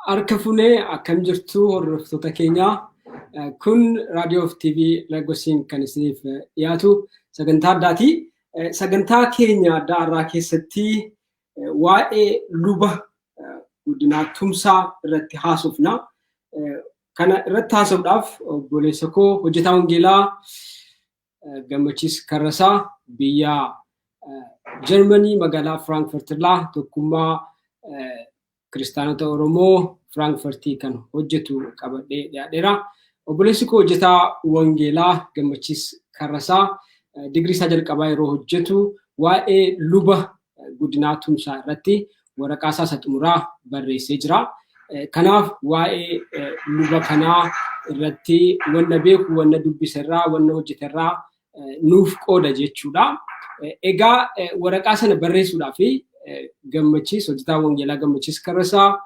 Harka fuunee akkam jirtu hordoftoota keenyaa. Kun raadiyoo fi TV Lagosiin kan isiniif dhiyaatu sagantaa addaati. Sagantaa keenya addaa har'aa keessatti waa'ee luba Guddinaa Tumsaa irratti haasofna. Kana irratti haasa'uudhaaf obboleessa koo hojjetaa wangeelaa Gammachiis Karrasaa biyya Jarmanii magaalaa Firaankifarti irraa tokkummaa kiristaanota Oromoo Firaankifartii kan hojjetu qabadhee dhiyaadheera. Obboleessi koo hojjetaa wangeelaa Gammachiis Karrasaa digirii isaa jalqabaa yeroo hojjetu waa'ee luba Guddinaa Tumsaa irratti waraqaa isaa isa xumuraa barreessee jira. Kanaaf waa'ee luba kanaa irratti wanna beeku, wanna dubbise irraa, wanna hojjete irraa nuuf qooda jechuudha. Egaa waraqaa sana barreessuudhaaf Gammachiis, hojjetaa wangeelaa Gammachiis Karrasaa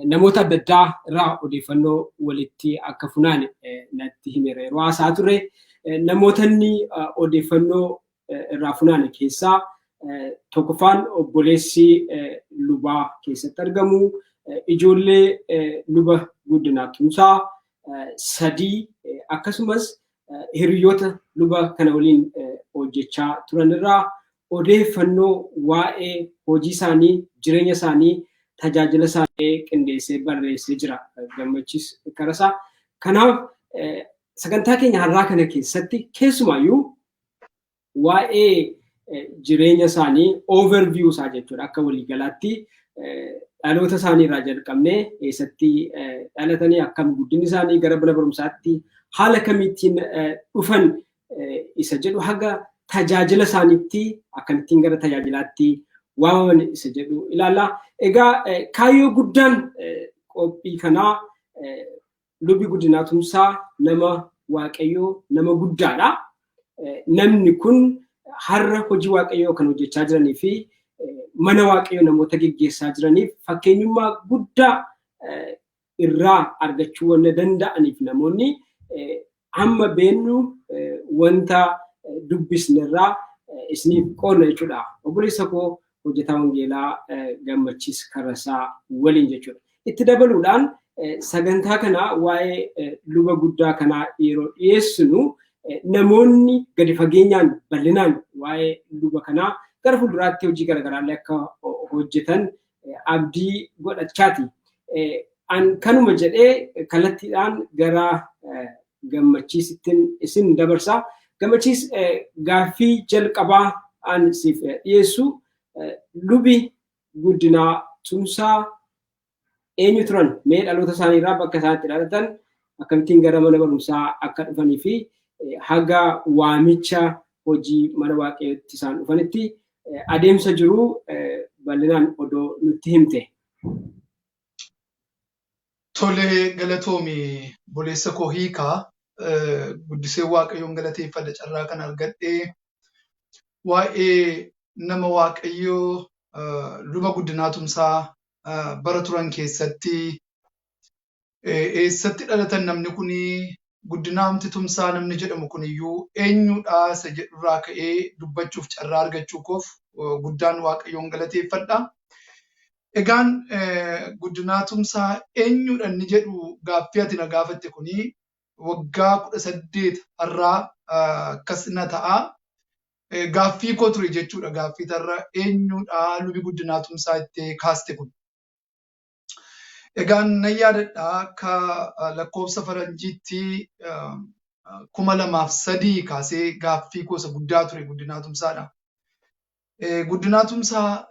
namoota adda addaa irraa odeeffannoo walitti akka funaane natti himeera yeroo haasaa ture. Namoota inni odeeffannoo irraa funaane keessaa tokkoffaan obboleessi lubaa keessatti argamu, ijoollee luba Guddinaa Tumsaa sadii, akkasumas hiriyoota luba kana waliin hojjechaa turan irraa odeeffannoo waa'ee hojii isaanii, jireenya isaanii, tajaajila isaanii qindeessee barreessee jira Gammachiis Karrasaa. Kanaaf sagantaa keenya har'aa kana keessatti keessumaayyuu waa'ee jireenya isaanii overview isaa jechuudha, akka waliigalaatti dhaloota isaanii irraa jalqabnee eessatti dhalatanii, akkam guddinni isaanii, gara mana barumsaatti haala kamiitiin dhufan isa jedhu, haga tajaajila isaaniitti akkamittiin gara tajaajilaatti waamaman isa jedhu ilaalla. Egaa kaayyoo guddaan qophii kanaa lubi Guddinaa Tumsaa nama Waaqayyoo, nama guddaadha. Namni kun har'a hojii Waaqayyoo kan hojjechaa jiranii fi mana Waaqayyoo namoota geggeessaa jiraniif fakkeenyummaa guddaa irraa argachuu wanna danda'aniif, namoonni amma beennu wanta dubbisnerraa isiniif qoodna jechuudha. Obboleessa koo hojjetaa wangeelaa Gammachiis Karrasaa waliin jechuudha. Itti dabaluudhaan sagantaa kana waa'ee luba guddaa kanaa yeroo dhiyeessinu, namoonni gadi fageenyaan bal'inaan waa'ee luba kanaa gara fuulduraatti hojii garaagaraallee akka hojjetan abdii godhachaati. An kanuma jedhee kallattiidhaan gara Gammachiisittin isin dabarsa. Gammachiis, gaaffii jalqabaa an siif dhiyeessu, lubi Guddinaa Tumsaa eenyu turan? Mee dhaloota isaanii irraa, bakka isaan itti dhalatan, akkamittiin gara mana barumsaa akka dhufanii fi haga waamicha hojii mana Waaqayyootti isaan dhufanitti adeemsa jiru bal'inaan odoo nutti himte. Tole, galatoomi obboleessa koo Hiikaa. Guddisee Waaqayyoon galateeffadha carraa kana argadhee waa'ee nama Waaqayyoo luba Guddinaa Tumsaa bara turan keessatti eessatti dhalatan, namni kun Guddinaamti Tumsaa namni jedhamu kun iyyuu eenyudha isa jedhurraa ka'ee dubbachuuf carraa argachuu koof guddaan Waaqayyoon galateeffadha. Egaan Guddinaa Tumsaa eenyudha inni jedhu gaaffii ati na gaafatte kuni waggaa 18 har'aa akkas na ta'a. Gaaffii koo ture jechuudha, gaaffii tarra eenyudha lubi Guddinaa Tumsaa itti kaaste kun. Egaan nan yaadadha, akka lakkoofsa faranjiitti 2003 kaasee gaaffii koo isa guddaa ture Guddinaa Tumsaadha. Guddinaa Tumsaa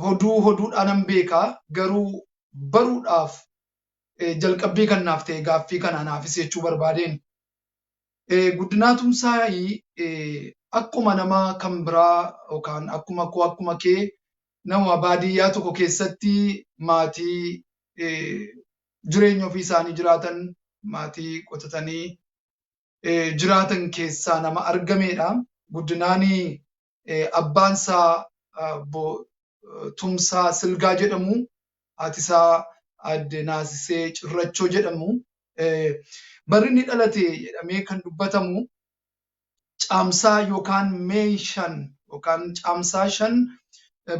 hoduu hoduudhaan nan beeka, garuu baruudhaaf jalqabbii kan naaf ta'e gaaffii kana anaafis jechuu barbaadeen. Guddinaa Tumsaa akkuma nama kan biraa yookaan akkuma koo, akkuma kee, nama baadiyyaa tokko keessatti maatii jireenya ofii isaanii jiraatan, maatii qotatanii jiraatan keessaa nama argameedha. Guddinaan abbaan isaa Tumsaa Silgaa jedhamu, haati isaa Aadde Naasisee Cirrachoo jedhamu. Barri inni dhalate jedhamee kan dubbatamu Caamsaa yookaan May 5 yookaan Caamsaa 5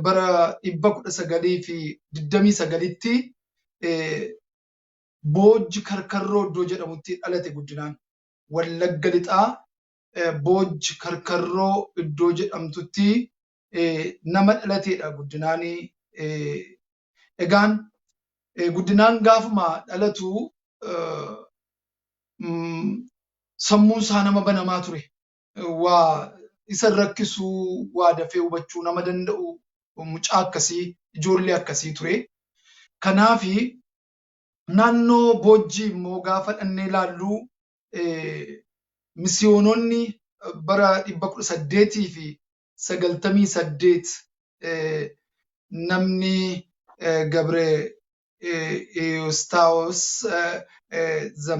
bara 1929tti. Boojji Karkarroo iddoo jedhamutti dhalate Guddinaan. Wallagga Lixaa, Boojji Karkarroo iddoo jedhamtutti nama dhalateedha Guddinaan. Egaan Guddinaan gaafuma dhalatu sammuun isaa nama banamaa ture. Waa isa rakkisuu, waa dafee hubachuu nama danda'u, mucaa akkasii, ijoollee akkasii ture. Kanaafi naannoo Boojjii immoo gaafa dhannee ilaallu, misiyoononni bara 1898 namni Gabre Ewostaawos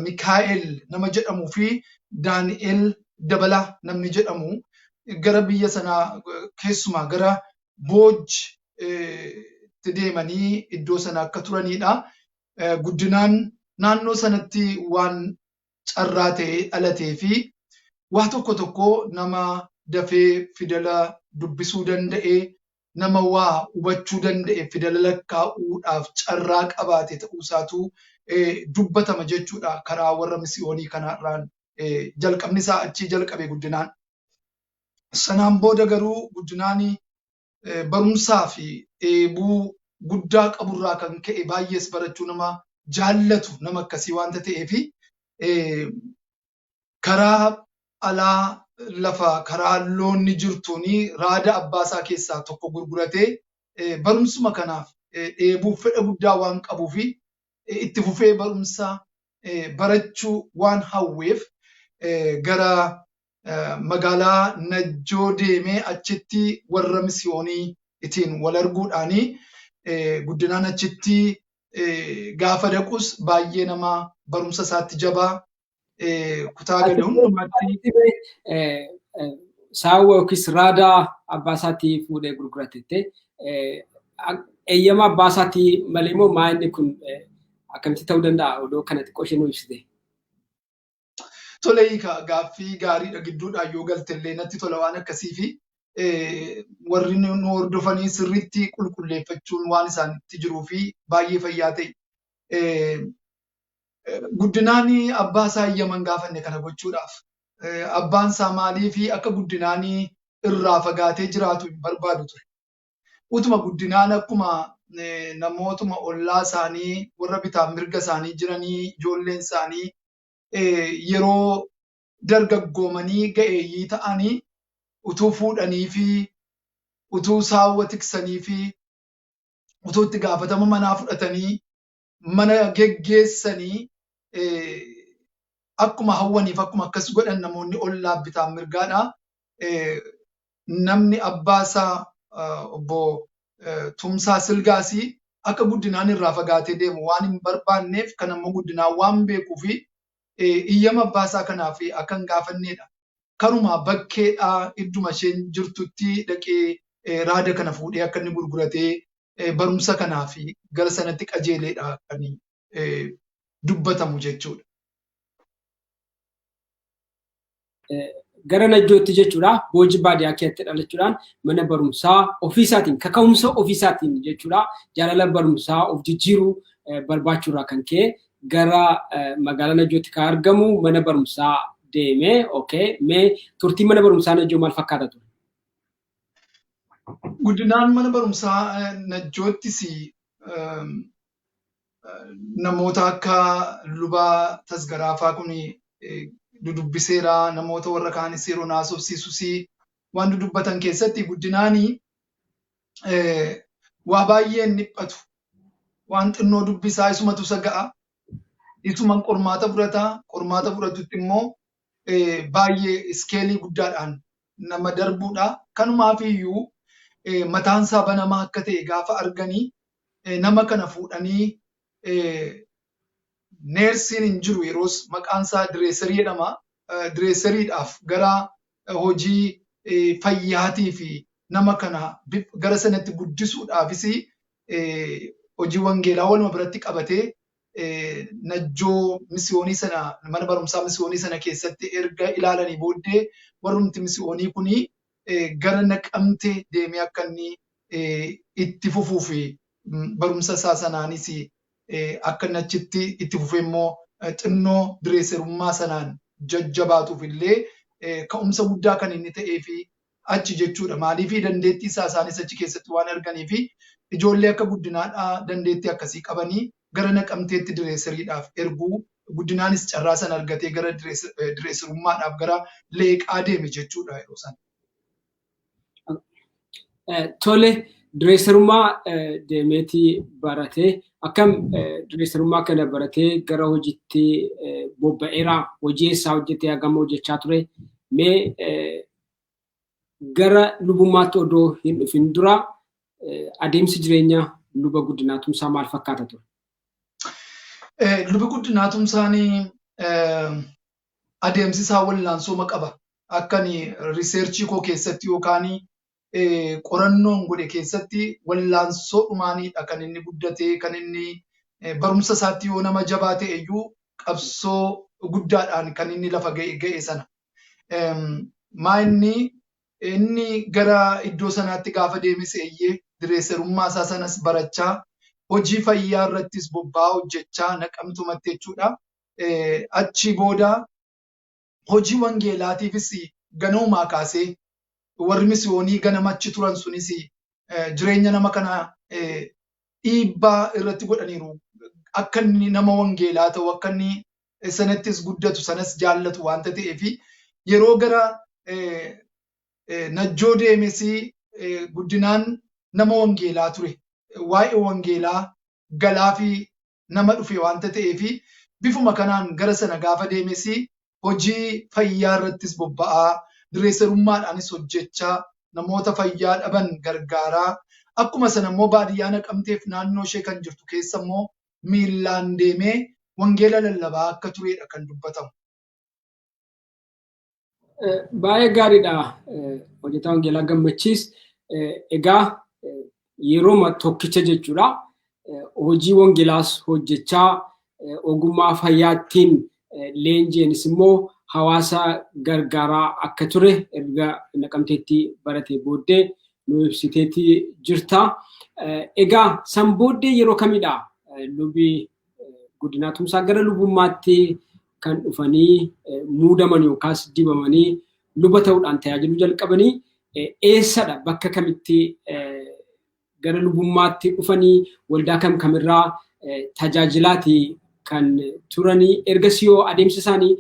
Mikaa'el nama jedhamuu fi Daani'el Dabalaa namni jedhamu gara biyya sanaa, keessumaa gara Boojji deemanii iddoo sana akka turanidha. Guddinaan naannoo sanatti waan carraa ta'ee dhalatee fi waa tokko tokko nama dafee fidala dubbisuu danda'e, nama waa hubachuu danda'e, fidala lakkaa'uudhaaf carraa qabaate ta'uusaatu dubbatama jechuudha karaa warra misiyoonii kanarraan. Jalqabni isaa achii jalqabe Guddinaan. Sanaan booda garuu Guddinaan barumsaa fi dheebuu guddaa qaburraa kan ka'e baay'ees barachuu nama jaallatu, nama akkasii waanta ta'eefi, karaa alaa lafa karaa loonni jirtuuni raada abbaasaa keessaa tokko gurguratee, barumsuma kanaaf dheebuu fedha guddaa waan qabuufi itti fufee barumsa barachuu waan hawweef, gara magaalaa Najjoo deemee achitti warra misiyoonii ittiin wal arguudhaanii, Guddinaan achitti gaafa dhaqus baay'ee nama barumsa isaatti jabaa, kutaa gale hundumaatti. Saawwa yookiis raadaa abbaa isaatii fuudhee gurguratette, eeyyama abbaa isaatii malee immoo maa inni kun akkamitti ta'uu danda'a? Odoo kana xiqqoo ishee nu ibsite. Tole, hiika gaaffii gaariidha. Gidduudhaan yoo galtellee natti tola. Waan akkasii fi warri nu hordofanii sirriitti qulqulleeffachuun waan isaanitti jiruu fi baay'ee fayyaa ta'e. Guddinaan abbaa isaa eeyyaman gaafanne kana gochuudhaaf. Abbaan isaa maalii fi akka Guddinaan irraa fagaatee jiraatu hin barbaadu ture. Utuma Guddinaan akkuma namootuma ollaa isaanii, warra bitaaf mirga isaanii jiranii, ijoolleen isaanii yeroo dargaggoomanii ga'eeyyii ta'anii utuu fuudhanii fi utuu saawwa tiksanii fi utuu itti gaafatama manaa fudhatanii mana geggeessanii akkuma hawwaniif, akkuma akkas godhan namoonni ollaa bitaaf mirgaadha. Namni abbaa isaa obbo Tumsaa Silgaasii akka Guddinaan irraa fagaatee deemu waan hin barbaanneef, kan ammoo Guddinaan waan beekuu fi iyyama abbaa isaa kanaaf akka hin gaafanneedha. Karuma bakkeedhaa idduma isheen jirtutti dhaqee raada kana fuudhee akka inni gurguratee barumsa kanaaf gara sanatti qajeeleedha kan dubbatamu jechuudha. Gara Najjootti jechuudha. Boojii baadiyyaa keessatti dhalachuudhaan mana barumsaa ofiisaatiin, kaka'umsa ofiisaatiin jechuudha. Jaalala barumsaa of jijjiiruu barbaachuurraa kan ka'e gara magaalaa Najjootti kan argamu mana barumsaa deemee, okay, mee turtiin mana barumsaa Najjoo maal fakkaata ture? Guddinaan mana barumsaa Najjoottis namoota akka Lubaa Tasgaraafaa kun dudubbiseera. Namoota warra kaanis yeroo naasofsiisus waan dudubbatan keessatti Guddinaanii waa baay'ee hin dhiphatu. Waan xinnoo dubbisaa, isumatu isa ga'a. Isuman qormaata fudhata. Qormaata fudhatutti immoo baay'ee iskeelii guddaadhaan nama darbuudha. Kanumaaf iyyuu mataan isaa banamaa akka ta'e gaafa arganii, nama kana fuudhanii, neersiin hin jiru yeroos, maqaan isaa direesarii jedhama. Direesariidhaaf gara hojii fayyaatii fi nama kana gara sanatti guddisuudhaafis hojii wangeelaa waluma biratti qabatee, Najjoo misiyoonii sana, mana barumsaa misiyoonii sana keessatti erga ilaalanii booddee, warrumti misiyoonii kuni gara Naqamtee deemee akka inni itti fufuuf barumsa isaa sanaanis Akka inni achitti itti fufee immoo xinnoo dresserummaa sanaan jajjabaatuuf illee ka'umsa guddaa kan inni ta'ee fi achi jechuudha. Maaliif dandeettii isaa isaanis achi keessatti waan arganii fi ijoollee akka Guddinaadhaa dandeettii akkasii qabanii gara Naqamteetti dresseriidhaaf erguu, Guddinaanis carraa sana argatee gara dresserummaadhaaf gara Leeqaa deeme jechuudha yeroo sana. Tole, dresserummaa deemeetii baratee, akkam dresserummaa kana baratee gara hojiitti bobba'eera? Hojii eessaa hojjetee, hagam hojjechaa ture? Mee gara lubummaatti odoo hin dhufin dura adeemsi jireenya luba Guddinaa Tumsaa maal fakkaata ture? Lubi Guddinaa Tumsaan adeemsi isaa wal'aansooma qaba. Akka ani researchii koo keessatti yookaan qorannoon godhe keessatti wallaansoo dhumaanidha kan inni guddatee, kan inni barumsa isaatti yoo nama jabaa ta'e iyyuu qabsoo guddaadhaan kan inni lafa ga'e sana. Maa inni gara iddoo sanaatti gaafa deemes, eeyyee, dresserummaa isaa sanas barachaa, hojii fayyaa irrattis bobba'aa hojjechaa Naqamtumatti jechuudha. Achi booda hojii wangeelaatiifis ganamumaa kaasee warri misiyoonii ganama achi turan sunis jireenya nama kana dhiibbaa irratti godhaniiru. Akka inni nama wangeelaa ta'u, akka inni sanattis guddatu, sanas jaallatu waanta ta'eef, yeroo gara Najjoo deemes Guddinaan nama wangeelaa ture. Waa'ee wangeelaa galaa fi nama dhufe waanta ta'eef, bifuma kanaan gara sana gaafa deemes hojii fayyaa irrattis bobba'aa, dresserummaadhaanis hojjechaa, namoota fayyaa dhaban gargaaraa, akkuma sana immoo baadiyyaa Naqamteef naannoo ishee kan jirtu keessa immoo miillaan deemee wangeela lallabaa akka turedha kan dubbatamu. Baay'ee gaariidha, hojjetaa wangeelaa Gammachiis. Egaa yeroo tokkicha jechuudha. Hojii wangeelaas hojjechaa, ogummaa fayyaattiin leenji'eenis immoo hawaasa gargaaraa akka ture erga Naqamteetti baratee booddee nu ibsiteetii jirta. Egaa san booddee yeroo kamidha lubii Guddinaa Tumsaa gara lubummaatti kan dhufanii muudaman yookaas dibamanii luba ta'uudhaan tajaajiluu jalqabanii? Eessadha, bakka kamitti gara lubummaatti dhufanii, waldaa kam kamirraa tajaajilaati kan turanii? Ergasii yoo adeemsa isaanii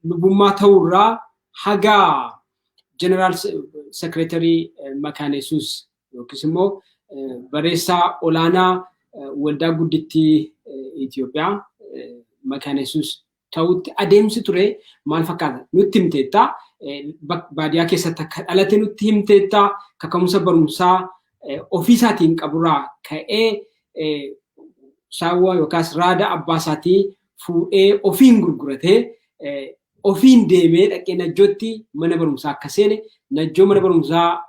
lubummaa ta'uurraa haga General Secretary Makaana Yesuus yookiis immoo barreessaa olaanaa waldaa guddittii Itoophiyaa Makaana Yesuus ta'utti adeemsi ture maal fakkaata? Nutti himteetta. Baadiyyaa keessatti akka dhalate nutti himteetta. Kaka'umsa barumsaa ofiisaatiin qaburraa ka'ee saawwa yookaas raada abbaa isaatii fuudhee ofiin gurguratee ofiin deemee dhaqee Najjootti mana barumsaa akka seene, Najjoo mana barumsaa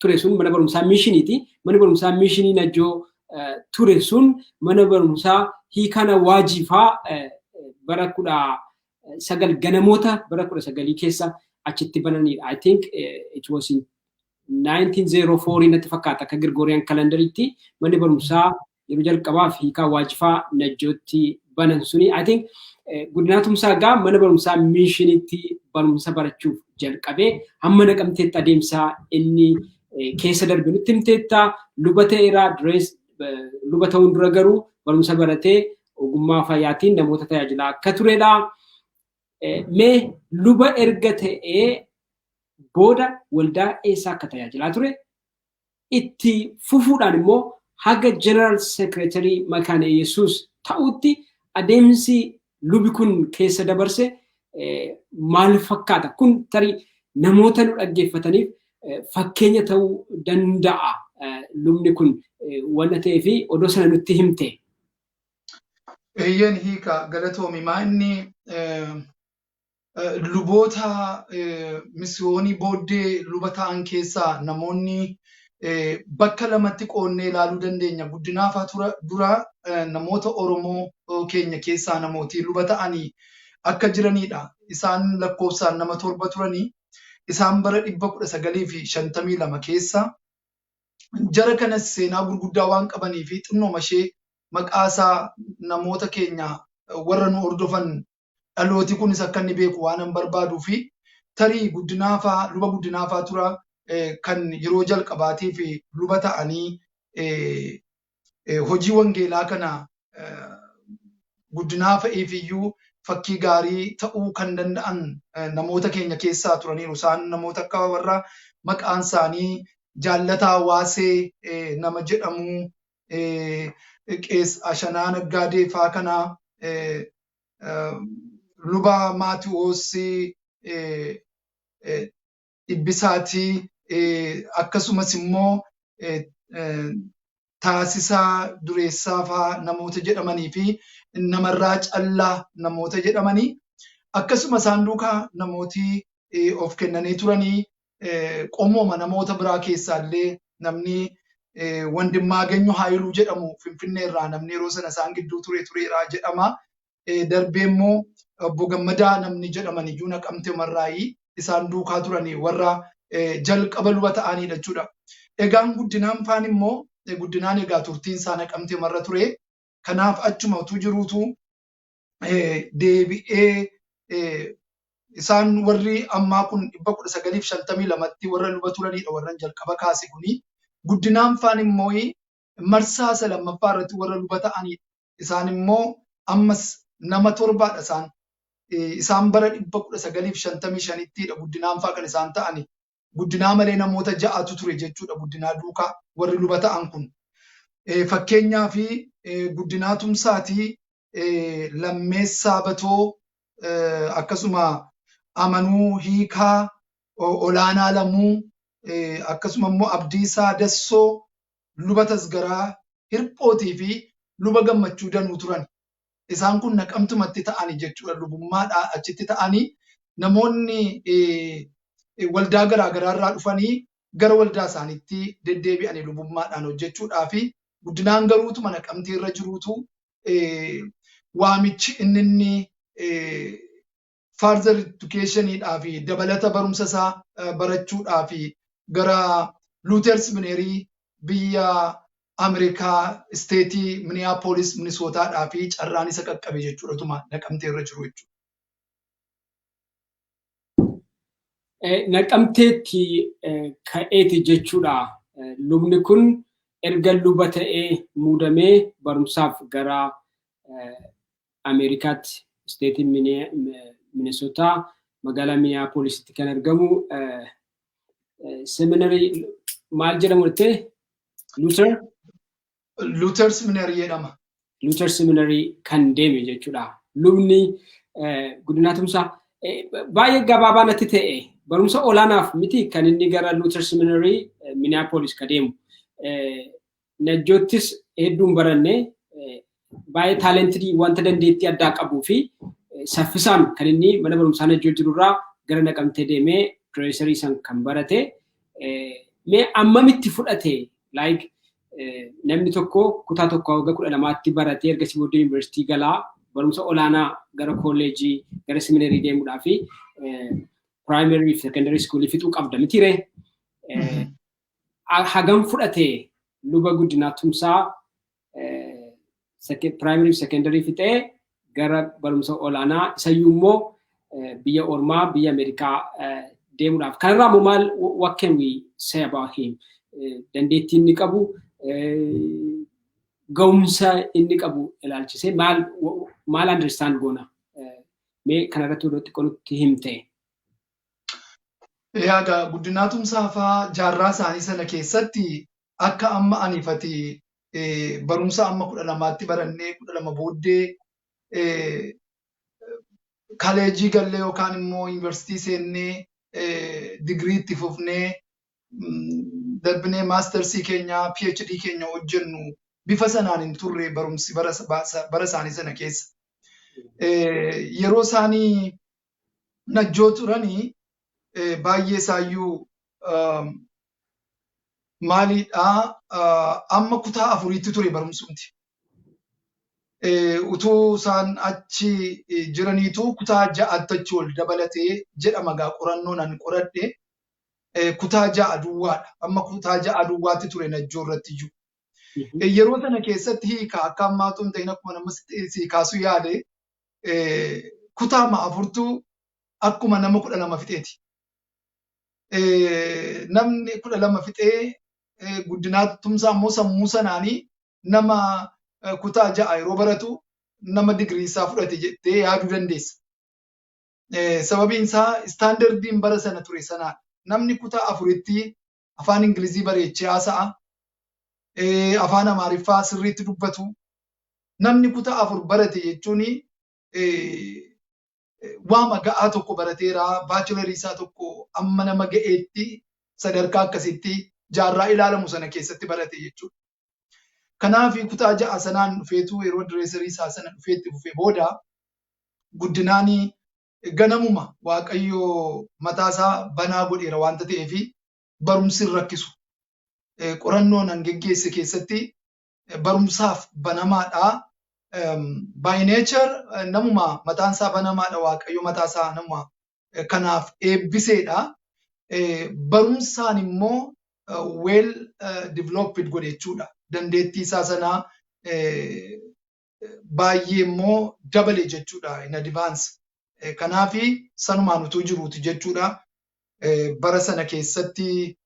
ture sun mana barumsaa miishiniiti. Mana barumsaa miishinii Najjoo ture sun mana barumsaa hiikana waajiifaa bara 19 ganamoota bara 19 keessa achitti bananidha. I think it was in 1904 natti fakkaata akka Gregorian calendaritti manni barumsaa yeroo jalqabaaf hiikaa waajifaa Najjootti banan suni. I think Guddinaa Tumsaa egaa mana barumsaa miishinitti barumsa barachuuf jalqabee hamma Naqamteetti adeemsaa inni keessa darbe nutti himteetta. Luba ta'eera, durees luba ta'uun dura garuu barumsa baratee ogummaa fayyaatiin namoota tajaajilaa akka turedha. Mee luba erga ta'ee booda waldaa eessaa akka tajaajilaa ture, itti fufuudhaan immoo haga General Secretary Makaana Yesuus ta'utti adeemsi lubi kun keessa dabarse maal fakkaata? Kun tarii namoota nu dhaggeeffataniif fakkeenya ta'uu danda'a. Lubni kun wanta ta'ee fi odoo sana nutti himte. Eeyyeen hiika, galatoomi. Maa inni luboota misiyoonii booddee luba ta'an keessaa namoonni bakka lamatti qoonnee ilaaluu dandeenya. Guddinaafaa dura namoota Oromoo keenya keessaa namooti luba ta'anii akka jiranidha. Isaan lakkoofsaan nama torba turanii. Isaan bara 1952 keessa jara kanas seenaa gurguddaa waan qabanii fi xinnooma ishee Maqaa isaa namoota keenya warra nu hordofan dhalooti kunis akka inni beeku waan an barbaaduu fi tarii Guddinaafaa, Luba Guddinaafaa tura kan yeroo jalqabaatiif luba ta'anii hojii wangeelaa kana Guddinaa fa'iif iyyuu fakkii gaarii ta'uu kan danda'an namoota keenya keessaa turaniiru. Isaan namoota akka warra maqaan isaanii Jaallataa Waasee nama jedhamu, Qees Ashanaa Naggaadee faa kana, Luba Maatiwoos Dhibbisaatii, akkasumas immoo Taasisaa Dureessaa faa namoota jedhamanii fi Namarraa Callaa namoota jedhamanii, akkasuma isaan duukaa namooti of kennanii turanii qomooma namoota biraa keessaa illee namni Wandimmaaganyoo Haayiluu jedhamu Finfinnee irraa namni yeroo sana isaan gidduu ture tureera jedhama. Darbee immoo Obbo Gammadaa namni jedhaman iyyuu Naqamtee Marraayii isaan duukaa turanii warra jalqaba luba ta'anidha jechuudha. Egaan Guddinaan faan immoo, Guddinaan egaa turtiin isaa Naqamtee marra ture. Kanaaf achuma utuu jiruutu deebi'ee isaan warri ammaa kun 1952tti warra luba turanidha warran jalqaba kaase kuni. Guddinaan faan immoo marsaa isa lammaffaa irratti warra luba ta'anidha. Isaan immoo ammas nama torbaadha isaan. Isaan bara 1955ttidha Guddinaan faa kan isaan ta'ani. Guddinaa malee namoota ja'atu ture jechuudha Guddinaa duukaa warri luba ta'an kun. Fakkeenyaaf Guddinaa Tumsaatii, Lammeessaa Batoo, akkasuma Amanuu Hiikaa, Olaanaa Lamuu, akkasuma immoo Abdiisaa Dassoo, Luba Tasgaraa Hirphootii fi Luba Gammachuu Danuu turan. Isaan kun Naqamtumatti ta'ani jechuudha, lubummaadhaa achitti ta'anii namoonni waldaa garaa garaa irraa dhufanii gara waldaa isaaniitti deddeebi'anii lubummaadhaan hojjechuudhaa fi Guddinaan garuutuma Naqamtee irra jiruutu waamichi inni further educationidhaa fi dabalata barumsa isaa barachuudhaa fi gara Luther Seminary biyya Ameerikaa isteetii Minneapolis Minnesootaadhaa fi carraan isa qaqqabe jechuudha tuma Naqamtee irra jiru jechuudha. Naqamteetti ka'eeti jechuudha. Lubni kun erga luba ta'ee muudamee barumsaaf gara Ameerikaatti isteetii Minesotaa magaalaa Minneapolisitti kan argamu seminarii maal jedhamu jettee, Luther? Luther Seminary jedhama. Luther Seminary kan deeme jechuudha. Lubni Guddinaa Tumsaa baay'ee gabaabaa natti ta'e, barumsa olaanaaf miti kan inni gara Luther Seminary Minneapolis ka deemu. Najjoottis hedduun baranne, baay'ee talented wanta dandeettii addaa qabuu fi saffisaan kan inni mana barumsaa Najjoo jirurraa gara Naqamtee deemee dresserii san kan barate. Mee ammamitti fudhate? Like, namni tokko kutaa 1 hanga 12tti baratee ergasii booddee yuunivarsiitii galaa, barumsa olaanaa gara kolleejii, gara seminarii deemuudhaa fi primary fi secondary school fixuu qabda mitiiree? Hagam fudhate Luba Guddinaa Tumsaa primary fi secondary fixee gara barumsa olaanaa, isayyuu immoo biyya ormaa, biyya Ameerikaa deemuudhaaf? Kanarraa immoo maal, what can we say about him? Dandeettii inni qabu, ga'umsa inni qabu ilaalchisee maal maal understand goona? Mee kanarratti odoo xiqqoo nutti himte. Egaa Guddinaa Tumsaa faa jaarraa isaanii sana keessatti akka amma aniifati barumsa amma 12tti barannee, 12 booddee kaleejii gallee yookaan immoo yuunivarsiitii seennee digirii itti fufnee darbinee maastarsii keenya, PhD keenya hojjennu bifa sanaan hin turre barumsi bara isaanii sana keessa. Yeroo isaanii Najjoo turanii baay'ee isaayyuu maaliidhaa, amma kutaa afuriitti ture barumsumti. Utuu isaan achi jiraniitu kutaa ja'atti achi ol dabalatee jedhama gaa qorannoon an qoradhe, kutaa 6 duwwaadha. Amma kutaa 6 duwwaatti ture Najjoo irratti iyyuu. Yeroo sana keessatti hiika akka ammaatu hin ta'in, akkuma nama si kaasuu yaade, kutaama afurtuu akkuma nama 12 fixeeti. Namni 12 fixee, Guddinaa Tumsaa immoo sammuu sanaanii nama kutaa 6 yeroo baratu nama digirii isaa fudhate jettee yaaduu dandeessa. Sababiin isaa standardiin bara sana ture sanaadha. Namni kutaa afuritti afaan Ingilizii bareechee haasa'a. Afaan Amaariffaa sirriitti dubbatu. Namni kutaa 4 barate jechuun waama ga'aa tokko barateera. Bachelorii isaa tokko amma nama ga'eetti sadarkaa akkasitti jaarraa ilaalamu sana keessatti barate jechuudha. Kanaaf kutaa 6 sanaan dhufeetu yeroo dresserii isaa sana dhufee itti fufee booda Guddinaan ganamuma Waaqayyo mataasaa banaa godheera waanta ta'eef barumsi hin rakkisu. Qorannoo nan geggeesse keessatti barumsaaf banamaadha. By nature namuma mataan isaa banamaadha, Waaqayyo mataasaa namuma kanaaf eebbiseedha. Barumsaan immoo well developed godhe jechuudha. Dandeettii isaa sanaa baay'ee immoo dabale jechuudha in advance. Kanaaf sanumaan utuu jiruuti jechuudha. Bara sana keessatti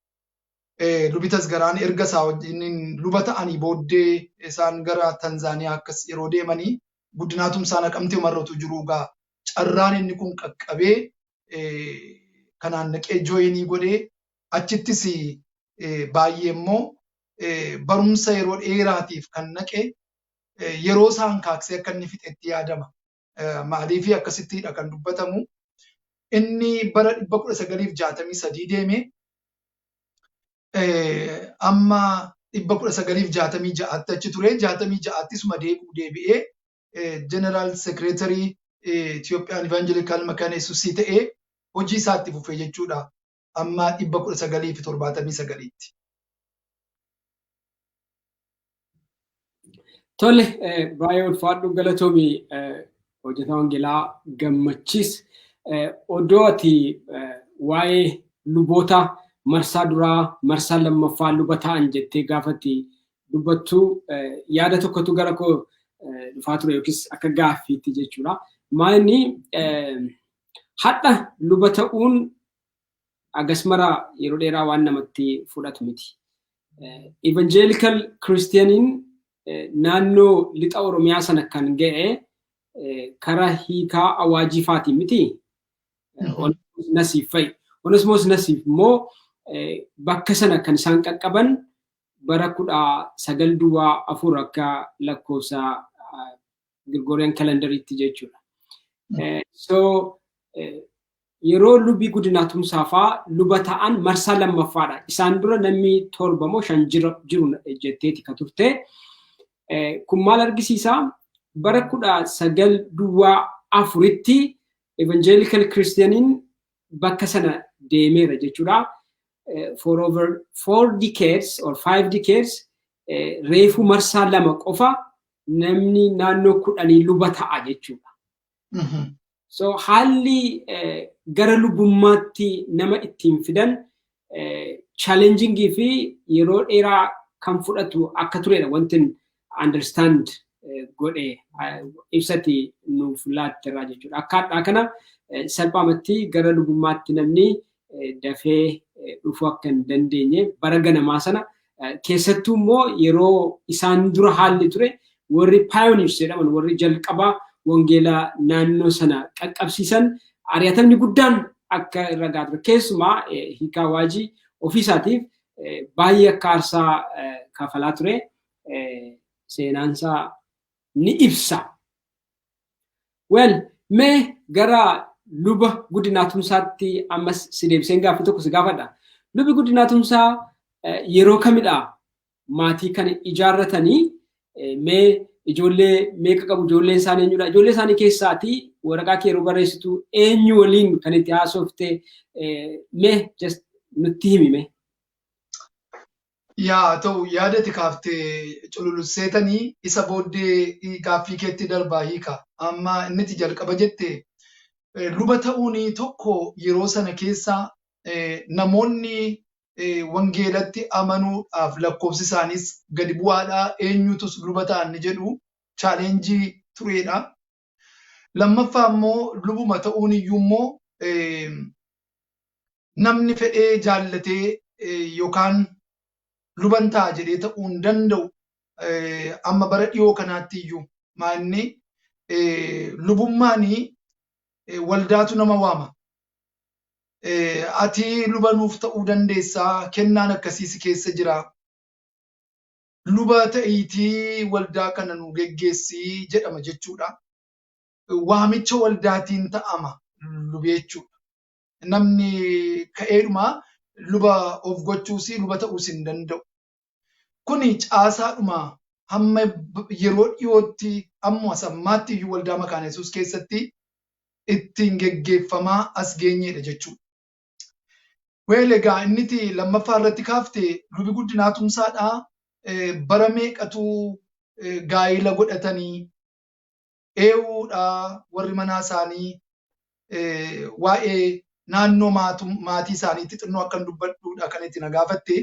lubi Tasgaraan erga isaa wajjin luba ta'anii booddee isaan gara Tanzaaniyaa akkas yeroo deemanii, Guddinaa Tumsaa Naqamtee umarra utuu jiruu gaa carraan inni kun qaqqabee kanaan naqee joinii godhee, achittis baay'ee immoo barumsa yeroo dheeraatiif kan naqe yeroo isaan kaaksee akka inni fixetti yaadama. Maaliif akkasittidha kan dubbatamu? Inni bara 1963 deeme, amma 1966tti achi ture, 66tti suma deebi'u deebi'ee General Secretary Ethiopian Evangelical Mekane Yesus ta'ee hojii isaatti fufee jechuudha. Amma 1979tti. Tole, baay'ee ulfaadhu, galatoomi, hojjetaa wangeelaa Gammachiis. Oddoo ati waa'ee luboota marsaa duraa, marsaa lammaffaa luba ta'an jettee gaafatti dubbattu, yaada tokkotu gara koo dhufaa ture yookiis akka gaaffiitti jechuudha. Maa inni hadha luba ta'uun agas mara yeroo dheeraa waan namatti fudhatu miti. Evangelical Christianiin naannoo lixa Oromiyaa sana kan ga'e karaa Hiikaa Awaajii faatiin miti. Onesmoos Nasiif fa'i. Onesmoos Nasiif immoo bakka sana kan isaan qaqqaban bara 1904 akka lakkoofsa Gregorian calendariitti jechuudha. So yeroo lubii Guddinaa Tumsaa fa'aa luba ta'an marsaa lammaffaadha. Isaan dura namni torba moo shan jiru jetteeti ka turte. Kun maal argisiisa? Bara 1904tti Evangelical Christianiin bakka sana deemeera jechuudha. For over 4 decades or 5 decades reefu marsaa lama qofa namni naannoo 10 luba ta'a jechuudha. So haalli gara lubummaatti nama ittiin fidan challengingii fi yeroo dheeraa kan fudhatu akka turedha wanti understand godhe ibsati nuuf laatterraa jechuudha. Akka har'aa kana salphaamatti gara lubummaatti namni dafee dhufuu akka hin dandeenye, bara ganamaa sana keessattuu immoo yeroo isaan dura haalli ture, warri pioneers jedhaman, warri jalqabaa wangeelaa naannoo sana qaqqabsiisan, ari'atamni guddaan akka irra gahaa ture. Keessumaa Hiikaa Waajii ofiisaatiif baay'ee akka aarsaa kafalaa ture seenaansaa ni ibsa. Well, mee gara luba Guddinaa Tumsaatti ammas si deebiseen gaaffii tokko si gaafadha. Lubi Guddinaa Tumsaa yeroo kamidha maatii kana ijaarratanii? Mee ijoollee meeqa qabu? Ijoolleen isaanii eenyudha? Ijoollee isaanii keessaatii waraqaa kee yeroo barreessitu eenyu waliin kan itti haasofte? Mee just nutti himi mee. Yaa ta'u, yaadati kaaftee cululusseetanii isa booddee gaaffii keetti darbaa hiika. Amma inniti jalqaba jette, luba ta'uun tokko yeroo sana keessa namoonni Wangeelatti amanuudhaaf lakkoofsi isaaniis gadi bu'aadha. Eenyutus luba ta'an ni jedhu challenge turedha. Lammaffaa immoo, lubuma ta'uun iyyuu immoo namni fedhee jaallatee yookaan luban ta'a jedhee ta'uu hin danda'u. Amma bara dhiyoo kanaatti iyyuu maanni lubummaanii waldaatu nama waama. Ati luba nuuf ta'uu dandeessaa, kennaan akkasii si keessa jira. Luba ta'iitii waldaa kana nu geggeessii jedhama jechuudha. Waamicha waldaatiin ta'ama lubi jechuudha. Namni ka'eedhuma luba of gochuus luba ta'uus hin danda'u. Kuni caasaadhuma hamma yeroo dhiyootti, amma sammaatti iyyuu Waldaa Makaana Yesuus keessatti ittiin geggeeffamaa as geenyeedha jechuudha. Well, egaa inniti lammaffaa irratti kaafte lubi Guddinaa Tumsaadha. Bara meeqatu gaa'ila godhatanii, eewuudha warri manaa isaanii, waa'ee naannoo maatii isaaniitti xinnoo akkan dubbadhuudha kan itti na gaafatte.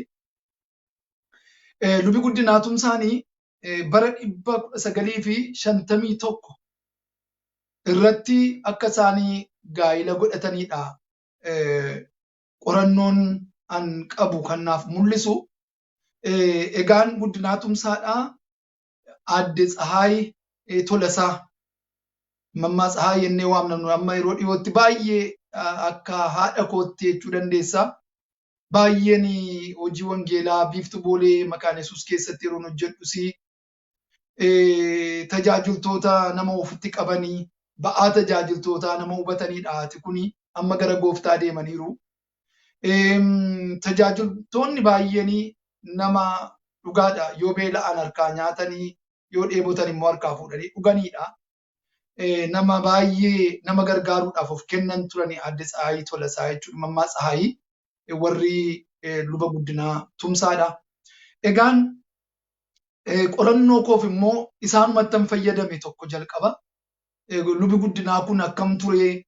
Lubi Guddinaa Tumsaanii bara 1951 irratti akka isaanii gaa'ila godhatanidha. Qorannoon an qabu kan naaf mul'isu. Egaan Guddinaa Tumsaadha. Aadde Tsahaay Tolasaa. Mammaa Tsahaay jennee waamna nu amma yeroo dhiyootti, baay'ee akka haadha kootti jechuu dandeessa. Baay'een hojii wangeelaa Biiftuu Boolee Makaana Yesuus keessatti yeroon hojjedhus tajaajiltoota nama ofitti qabanii, ba'aa tajaajiltootaa nama hubatanidha. Haati kuni amma gara gooftaa deemaniiru. Tajaajiltoonni baay'een nama dhugaadha. Yoo beela'an harkaa nyaatanii, yoo dheebotan immoo harkaa fuudhanii dhuganidha. Nama baay'ee nama gargaaruudhaaf of kennan turani Aadde Tsahaayii Tolasaa jechuudha. Mammaa Tsahaayii warri luba Guddinaa Tumsaadha. Egaan qorannoo koof immoo isaanumattan fayyadame tokko jalqaba. Lubi Guddinaa kun akkam ture?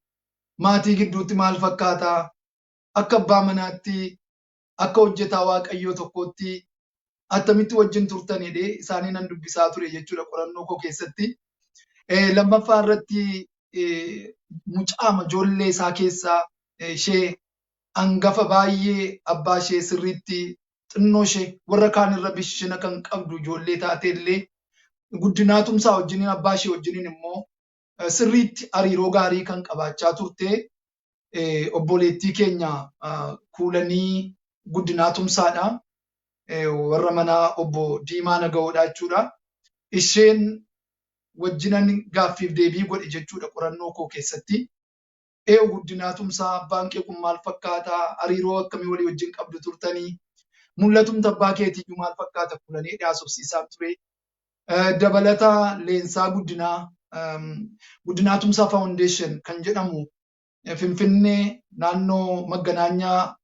Maatii gidduutti maal fakkaata? Akka abbaa manaatti, akka hojjetaa Waaqayyoo tokkootti attamitti wajjin turtan jedhee isaanii nan dubbisaa ture jechuudha qorannoo koo keessatti. Lammaffaa irratti mucaama ijoollee isaa keessaa ishee hangafa, baay'ee abbaa ishee sirriitti xinnoo ishee warra kaan irra bishina kan qabdu ijoollee taate illee, Guddinaa Tumsaa wajjiniin, abbaa ishee wajjiniin immoo sirriitti hariiroo gaarii kan qabaachaa turte, obboleettii keenya Kuulanii Guddinaa Tumsaadha. Warra manaa obbo Diimaa Naga'oodha jechuudha. Isheen wajjinan gaaffiif deebii godhe jechuudha qorannoo koo keessatti. Eewu, Guddinaa Tumsaa, abbaan kee kun maal fakkaata? Hariiroo akkamii walii wajjin qabdu turtanii? Mul'atumti abbaa keetiiyyuu maal fakkaata, Kuulanii haasofsiisaan ture. Dabalata Leensaa Guddinaa, Guddinaa Tumsaa Foundation kan jedhamu Finfinnee naannoo Magganaanyaa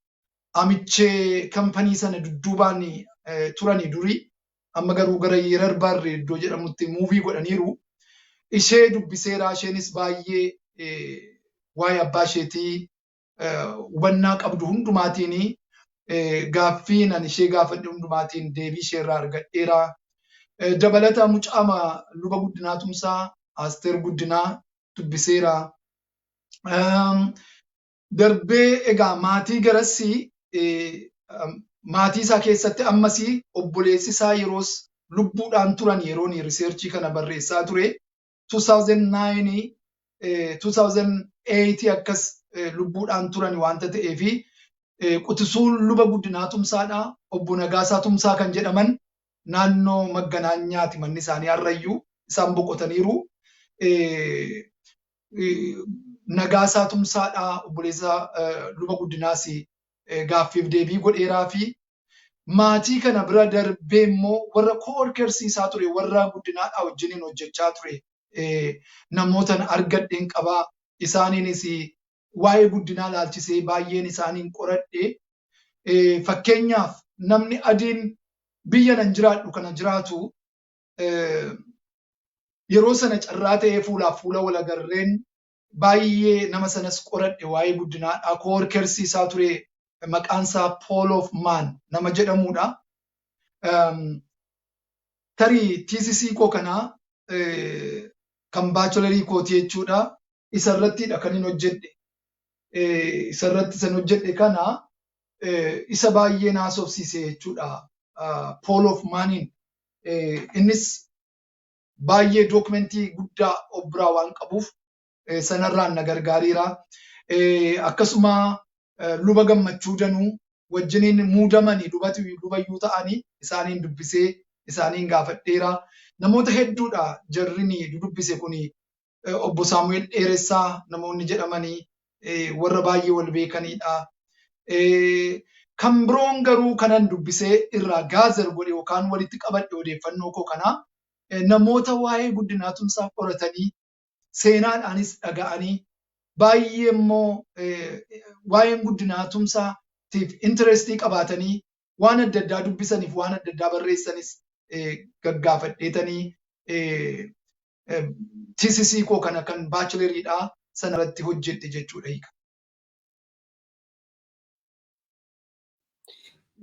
Amichee kampanii sana dudduubaan turanii durii, amma garuu gara Yerar Barre iddoo jedhamutti move godhaniiru. Ishee dubbiseera, isheenis baay'ee waa'ee abbaa isheetii hubannaa qabdu hundumaatiin, gaaffii nan ishee gaafadhe hundumaatiin deebii isheerraa argadheera. Dabalata mucaama luba Guddinaa Tumsaa, Asteer Guddinaa dubbiseera. Darbee egaa maatii garasii, maatii isaa keessatti ammas obboleessi isaa yeroos lubbuudhaan turan, yeroon research kana barreessaa ture 2009, 2008 akkas lubbuudhaan turan waanta ta'eefi, quxisuun luba Guddinaa Tumsaadha. Obbo Nagaasaa Tumsaa kan jedhaman naannoo Magganaanyaati manni isaanii har'ayyuu, isaan boqotaniiru. Nagaasaa Tumsaadha, obboleessa luba Guddinaas gaaffiif deebii godheeraa fi maatii kana bira darbee immoo warra co-workers isaa ture, warra Guddinaadhaa wajjiniin hojjechaa ture, namootan argadheen qabaa. Isaaniinis waa'ee Guddinaa laalchisee baay'een isaaniin qoradhe. Fakkeenyaaf, namni adiin biyya nan jiraadhu kana jiraatu yeroo sana carraa ta'ee fuulaaf fuula wal agarreen baay'ee nama sanas qoradhe, waa'ee Guddinaadhaa, co-workers isaa ture. Maqaan isaa Paul of Man nama jedhamudha. Tarii thesis koo kanaa kan bachelorii kooti jechuudha. Isarrattidha kan hin hojjedhe. Isarratti san hojjedhe kana isa baay'ee naasofsiise jechuudha. Paul of Maniin innis baay'ee documentii guddaa of biraa waan qabuuf sanarraan na gargaareera. Akkasuma Luba Gammachuu Danuu wajjiniin muudamanii lubayyuu ta'anii isaaniin dubbisee isaaniin gaafadheera. Namoota hedduudha jarrini dudubbise kuni, obbo Saamu'eel Dheeressaa namoonni jedhamanii warra baay'ee wal beekanidha. Kan biroon garuu kanan dubbisee irraa gather godhe yookaan walitti qabadhe odeeffannoo koo kanaa, namoota waa'ee Guddinaa Tumsaa qoratanii, seenaadhaanis dhaga'anii, baay'ee immoo waa'een Guddinaa Tumsaatiif interestii qabaatanii waan adda addaa dubbisaniif waan adda addaa barreessanis gaggaafadheetanii thesis koo kana kan bacheloriidhaa sanarratti hojjedhe jechuudha hiika.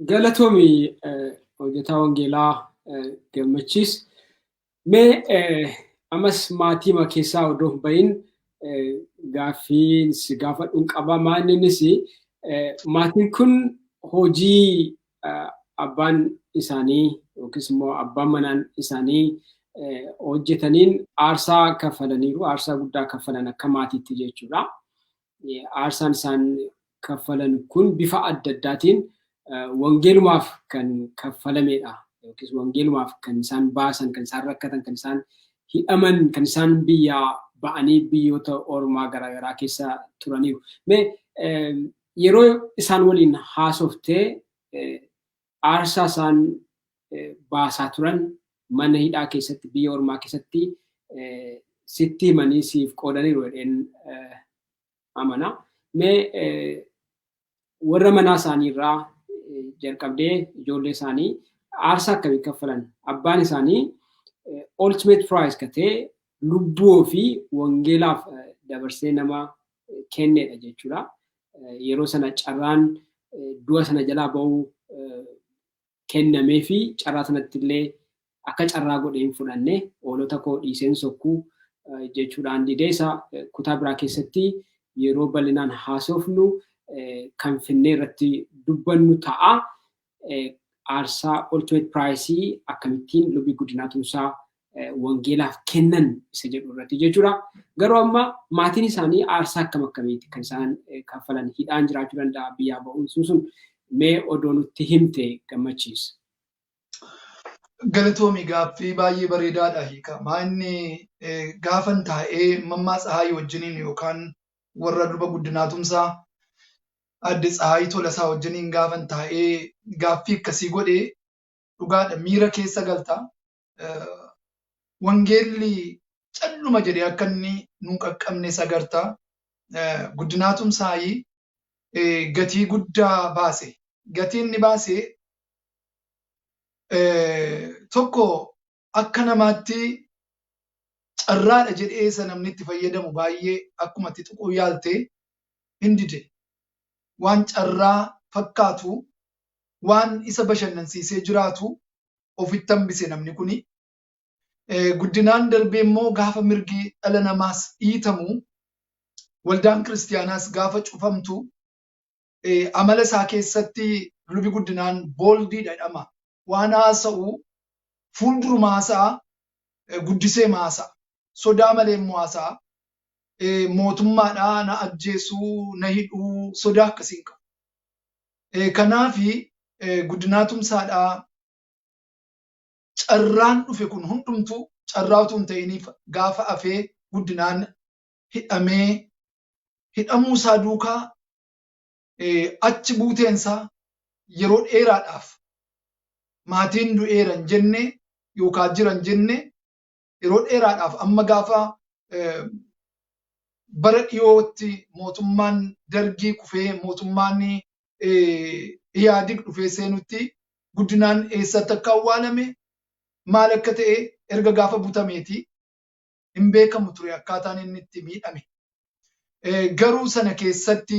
Galatoomi, hojjetaa wangeelaa Gammachiis. Mee ammas maatiima keessaa odoo hin bahin gaaffii si gaafadhuun qaba. Maanni innis maatiin kun hojii abbaan isaanii yookiis immoo abbaan manaan isaanii hojjetaniin aarsaa kaffalaniiru. Aarsaa guddaa kaffalan akka maatiitti jechuudha. Aarsaan isaan kaffalan kun bifa adda addaatiin wangeelumaaf kan kaffalamedha. Yookiis wangeelumaaf kan isaan baasan, kan isaan rakkatan, kan isaan hidhaman, kan isaan biyyaa ba'anii biyyoota ormaa garaagaraa keessa turaniiru. Mee yeroo isaan waliin haasoftee aarsaa isaan baasaa turan mana hidhaa keessatti, biyya ormaa keessatti sitti himanii siif qoodaniiru jedheen amana. Mee warra manaa isaanii irraa jalqabdee ijoollee isaanii aarsaa akkamii kaffalan? Abbaan isaanii ultimate price katee lubbuu ofii wangeelaaf dabarsee nama kennedha jechuudha. Yeroo sana carraan du'a sana jalaa ba'uu kennamee fi carraa sanatti illee akka carraa godhee hin fudhanne, hoolota koo dhiiseen sokkuu jechuudhaan didee, isa kutaa biraa keessatti yeroo bal'inaan haasofnu kan finnee irratti dubbannu ta'a. Aarsaa ultimate price akkamittiin Lubii Guddinaa Tumsaa wangeelaaf kennan isa jedhu irratti jechuudha. Garuu amma maatiin isaanii aarsaa akkam akkamiiti kan isaan kaffalan? Hidhaan jiraachuu danda'a, biyyaa ba'uun sun mee odoo nutti himte, Gammachiisa. Galatoomi, gaaffii baay'ee bareedaadha hiika. Maa inni gaafan taa'ee Mammaa Tsahaayii wajjiniin yookaan warra Luba Guddinaa Tumsaa, Adde Tsahaayii Tolasaa wajjiniin gaafan taa'ee gaaffii akkasii godhee, dhugaadha, miira keessa galta. Wangeelli calluma jedhee akka inni nun qaqqabne sagarta. Guddinaa Tumsaayii gatii guddaa baase. Gatii inni baase tokko, akka namaatti carraadha jedhee isa namni itti fayyadamu baay'ee akkuma itti tuquu yaalte hin dide. Waan carraa fakkaatu, waan isa bashannansiisee jiraatu ofitti hambise namni kuni. Guddinaan darbee immoo gaafa mirgi dhala namaas dhiitamu, waldaan kiristiyaanaas gaafa cufamtu, amala isaa keessatti Lubi Guddinaan boldiidha jedhama. Waan haasa'u fuulduruma haasa'a, guddisee haasa'a. Sodaa malee immoo haasa'a. Mootummaadhaa na ajjeesuu, na hidhuu sodaa akkasii hin qabu. Kanaafi Guddinaa Tumsaadhaa carraan dhufe kun hundumtuu carraa utuu hin ta'iniif gaafa afee Guddinaan hidhamee, hidhamuu isaa duukaa achi buuteensaa yeroo dheeraadhaaf maatiin du'eera hin jenne yookaan jira hin jenne, yeroo dheeraadhaaf amma gaafa bara dhiyootti mootummaan Dargii kufee mootummaan Ihaadig dhufee seenutti Guddinaan eessatti akka awwaalame, maal akka ta'e, erga gaafa butameeti hin beekamu ture akkaataan inni itti miidhame. Garuu sana keessatti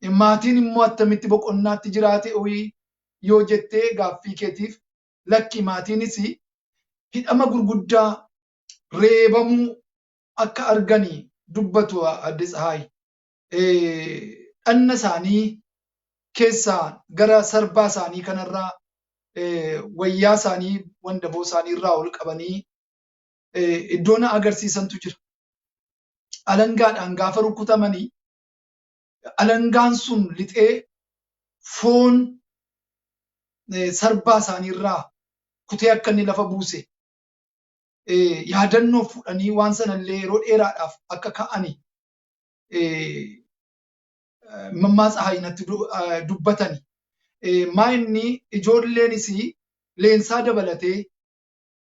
Maatiin immoo attamitti boqonnaatti jiraate hoyi yoo jettee gaaffii keetiif, lakki, maatiinis hidhama gurguddaa, reebamuu akka arganii dubbatu Adde Tsahaay. Dhanna isaanii keessaa gara sarbaa isaanii kanarraa wayyaa isaanii, wandaboo isaanii irraa ol qabanii iddoo na agarsiisantu jira. Alangaadhaan gaafa rukutamanii alangaan sun lixee foon sarbaa isaanii irraa kutee akka inni lafa buuse, yaadannoo fudhanii waan sanallee yeroo dheeraadhaaf akka ka'ani Mammaa Tsahaay natti dubbatani. Maa inni ijoolleenis Leensaa dabalatee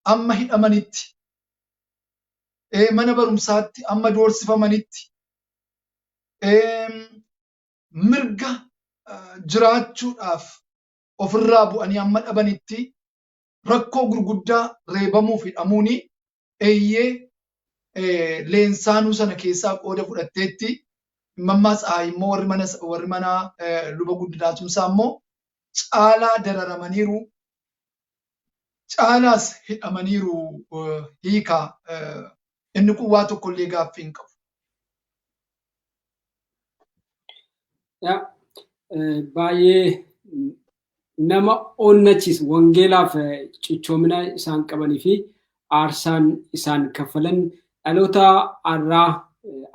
amma hidhamanitti, mana barumsaatti amma doorsifamanitti, mirga jiraachuudhaaf ofirraa bu'anii amma dhabanitti rakkoo gurguddaa reebamuuf hidhamuuni, eeyyee, Leensaanuu sana keessaa qooda fudhatteetti. Mammaa Tsahaay immoo, warri mana Luba Guddinaa Tumsaa immoo caalaa dararamaniiru, caalaas hidhamaniiru. Hiikaa inni kun waa tokkollee gaaffii hin qabu. Baay'ee nama onnachiisa. Wangeelaaf cichoomina isaan qabanii fi aarsaan isaan kaffalan dhaloota har'aa,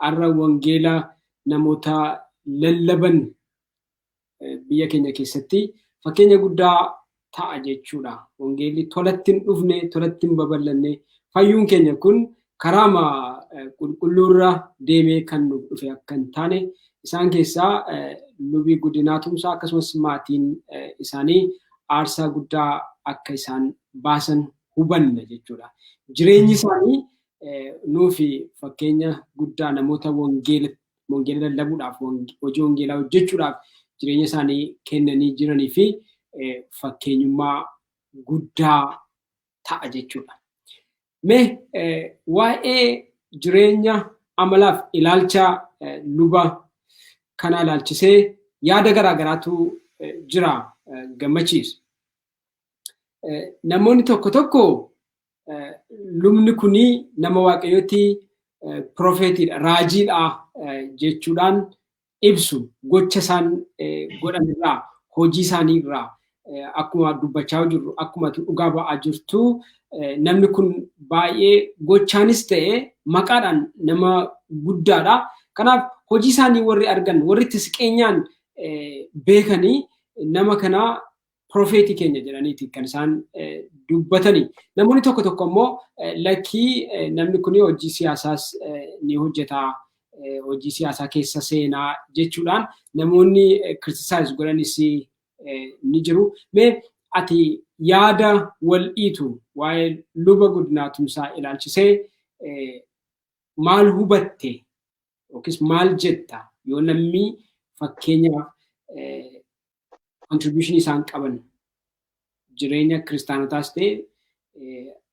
har'a wangeela namoota lallaban biyya keenya keessatti fakkeenya guddaa ta'a jechuudha. Wangeelli tolatti hin dhufne, tolatti hin babal'anne. Fayyuun keenya kun karaama qulqulluurra deemee kan nuuf dhufe akka hin taane isaan keessaa Lubii Guddinaa Tumsaa akkasumas maatiin isaanii aarsaa guddaa akka isaan baasan hubanna jechuudha. Jireenyi isaanii nuufi fakkeenya guddaa, namoota wangeela lallabuudhaaf, hojii wangeelaa hojjechuudhaaf jireenya isaanii kennanii jiranii fi fakkeenyummaa guddaa ta'a jechuudha. Mee waa'ee jireenya, amalaaf ilaalcha luba kanaa ilaalchisee yaada garaa garaatu jira, Gammachiisu. Namoonni tokko tokko lubni kuni nama Waaqayyooti, profeetiidha, raajiidha jechuudhaan ibsu. Gocha isaan godhan irraa, hojii isaanii irraa, akkuma dubbachaa jirru, akkuma dhugaa ba'aa jirtu, namni kun baay'ee gochaanis ta'e maqaadhaan nama guddaadha. Kanaaf hojii isaanii warri argan, warri itti siqeenyaan beekanii, nama kana profeetii keenya jedhaniiti kan isaan dubbatanii. Namoonni tokko tokko immoo lakkii, namni kun hojii siyaasaas ni hojjeta, hojii siyaasaa keessa seenaa jechuudhaan namoonni criticize godhanis ni jiru. Mee ati yaada wal dhiitu waa'ee Luba Guddinaa Tumsaa ilaalchisee maal hubatte yookiis maal jetta, yoo namni fakkeenyaaf contribution isaan qaban jireenya kiristaanotaas ta'e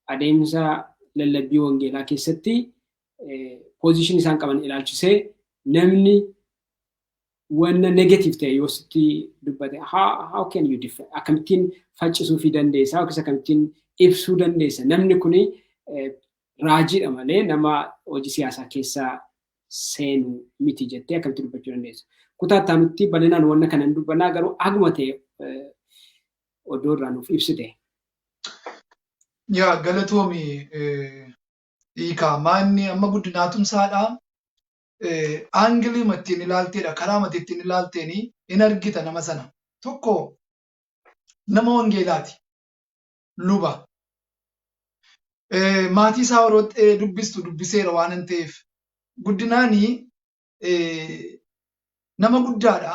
adeemsa lallabbii wangeelaa keessatti position isaan qaban ilaalchisee namni wanna negative ta'e yoo sitti dubbate, how can you defend, akkamittiin faccisuu fi dandeessa yookiis akkamittiin ibsuu dandeessa, namni kuni raajiidha malee nama hojii siyaasaa keessa seenu miti jettee akkamitti dubbachuu dandeessa? Kutaa itti bal'inaan wanna kana hin dubbannaa, garuu aguma ta'e odoo irraa nuuf ibsite. Yaa, galatoomi hiikaa. Maanni amma Guddinaa Tumsaadha. Angle ittiin ilaalteedha. Karaa mati ittiin ilaalteeni in argita nama sana. Tokko, nama wangeelaati. Luba. Maatii isaa yeroo dubbistu, dubbiseera waan hin ta'eef. Guddinaanii nama guddaadha.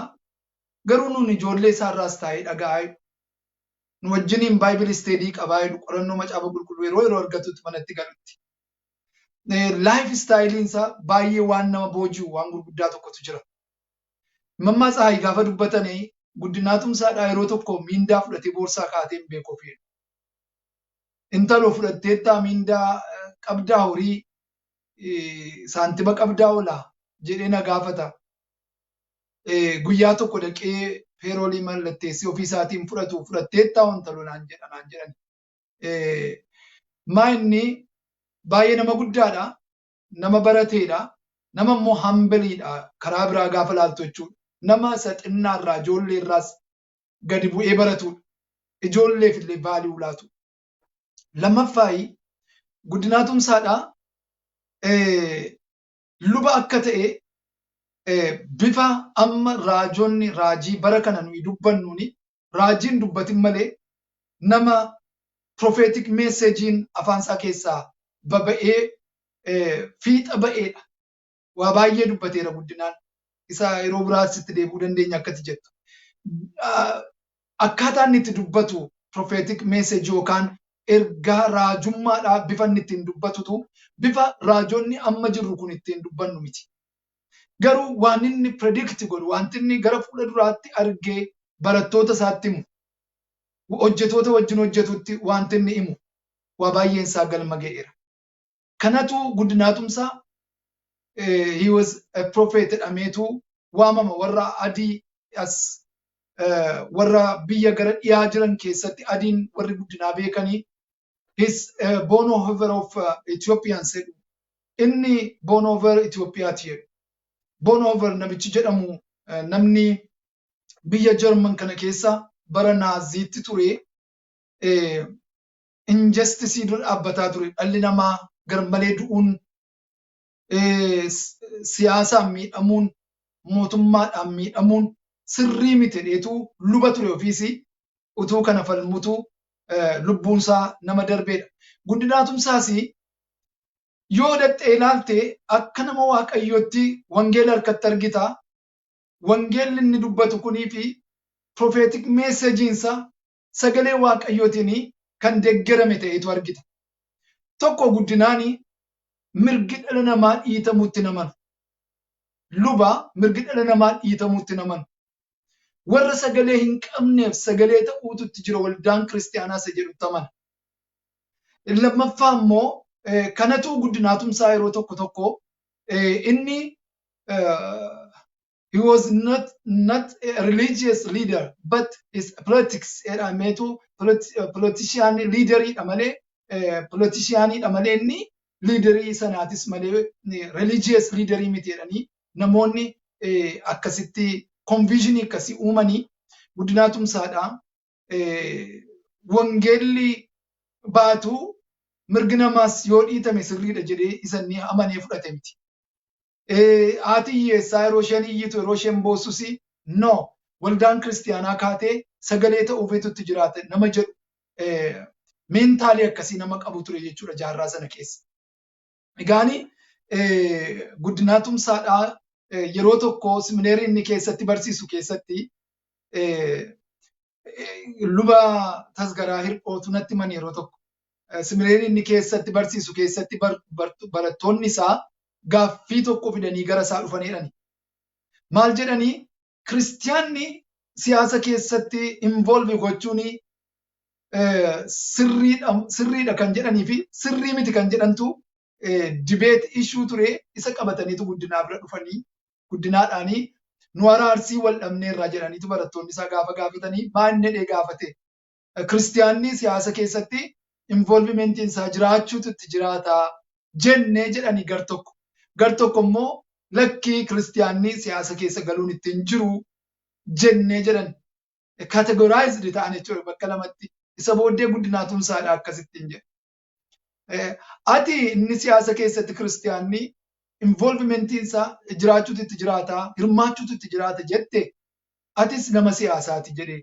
Garuu nuun ijoollee isaa irraas taa'ee dhaga'aa, nu wajjiniin Bible study qabaa jedhu, qorannoo Macaafa Qulqulluu yeroo yeroo argatutti manatti galutti. Life styleiin isaa baay'ee waan nama booji'u waan gurguddaa tokkotu jira. Mammaa Tsahaay gaafa dubbatanii, Guddinaa Tumsaadhaa yeroo tokko miindaa fudhatee boorsaa kaatee hin beeku ofii. Intaloo fudhatteettaa, miindaa qabdaa, horii saantima qabdaa oolaa jedhee na gaafata. Guyyaa tokko dhaqee parole mallatteessee ofii isaatiin fudhatu, fudhatteettaa wanta naan jedha naan jedhan. Maa inni baay'ee nama guddaadha. Nama barateedha. Nama immoo humbleiidha karaa biraa gaafa laaltu jechuudha. Nama isa xinnaarraa, ijoollee irraas gadi bu'ee baratudha. Ijoolleef illee value laatu. Lammaffaayi, Guddinaa Tumsaadha. Luba akka ta'e bifa amma raajonni raajii bara kana nuyi dubbannuuni raajiin dubbatin malee nama prophetic messageiin afaan isaa keessaa baba'ee fiixa ba'eedha. Waa baay'ee dubbateera Guddinaan. Isa yeroo biraas itti deebi'uu dandeenya akkati jettu. Akkaataa inni itti dubbatu, prophetic message yookaan ergaa raajummaadhaa bifa inni ittiin dubbatutu bifa raajonni amma jirru kun ittiin dubbannu miti. Garuu waan inni predict godhu, wanti inni gara fuula duraatti argee barattoota isaatti himu, hojjetoota wajjin hojjetutti wanti inni himu waa baay'een isaa galma ga'eera. Kanatu Guddinaa Tumsaa he was a prophet jedhameetu waamama warra adii as warra biyya gara dhiyaa jiran keessatti. Adiin warri Guddinaa beekanii his Bonhoeffer of Ethiopians jedhu. Inni Bonhoeffer Itoophiyaati jedhu. Bonhoeffer namichi jedhamu, namni biyya Jarman kana keessa bara Naaziitti ture, injustice dura dhaabbataa ture. Dhalli namaa garmalee du'uun, siyaasaan miidhamuun, mootummaadhaan miidhamuun sirrii miti jedheetu luba ture ofiisi utuu kana falmutu lubbuunsaa nama darbeedha. Guddinaa Tumsaas yoo dhattee ilaalte akka nama Waaqayyootti wangeela harkatti argita. Wangeelli inni dubbatu kunii fi prophetic messageiinsa sagalee Waaqayyootiin kan deeggarame ta'etu argita. Tokko, Guddinaani mirgi dhala namaa dhiitamuutti namanu. Luba mirgi dhala namaa dhiitamuutti namanu. Warra sagalee hin qabneef sagalee ta'uutu itti jira waldaan kiristaanaa isa jedhutti amana. Lammaffaa immoo, kanatu Guddinaa Tumsaa yeroo tokko tokko inni he was not a religious leader but is politics jedhameetu, politician leaderiidha malee, politicianiidha malee, inni leaderii sanaatis malee religious leaderii miti jedhanii namoonni akkasitti confusionii akkasii uumanii. Guddinaa Tumsaadha. Wangeelli baatu mirgi namaas yoo dhiitame sirriidha jedhee isa inni amanee fudhate miti. Haati hiyyeessaa yeroo isheen iyyitu, yeroo isheen boossus, no, waldaan kiristiyaanaa kaatee sagalee ta'uufiitu itti jiraate nama jedhu, mentality akkasii nama qabu ture jechuudha jaarraa sana keessa. Egaani Guddinaa Tumsaadhaa yeroo tokko seminary inni keessatti barsiisu keessatti, luba Tasgaraa Hirphootu natti himan, yeroo tokko seminary inni keessatti barsiisu keessatti barattoonni isaa gaaffii tokko fidanii gara isaa dhufanidhani. Maal jedhanii? Kiristiyaanni siyaasa keessatti involve gochuun sirriidha kan jedhanii fi sirrii miti kan jedhantu debate issue ture. Isa qabataniitu Guddinaa bira dhufanii, Guddinaadhaanii nu araarsii, wal dhabneerraa jedhaniitu barattoonni isaa gaafa gaafatanii, maal jedhee gaafate? Kiristiyaanni siyaasa keessatti involvementiin isaa jiraachuutu itti jiraata jennee jedhanii gar tokko. Gar tokko immoo lakkii, kiristiyaanni siyaasa keessa galuun ittiin jiru jennee jedhan. Categorized ta'an jechuudha bakka lamatti. Isa booddee Guddinaa Tumsaadha akkasittiin jedhe. Ati inni siyaasa keessatti kiristiyaanni involvementiin isaa jiraachuutu itti jiraata, hirmaachuutu itti jiraata jette, atis nama siyaasaati jedhee.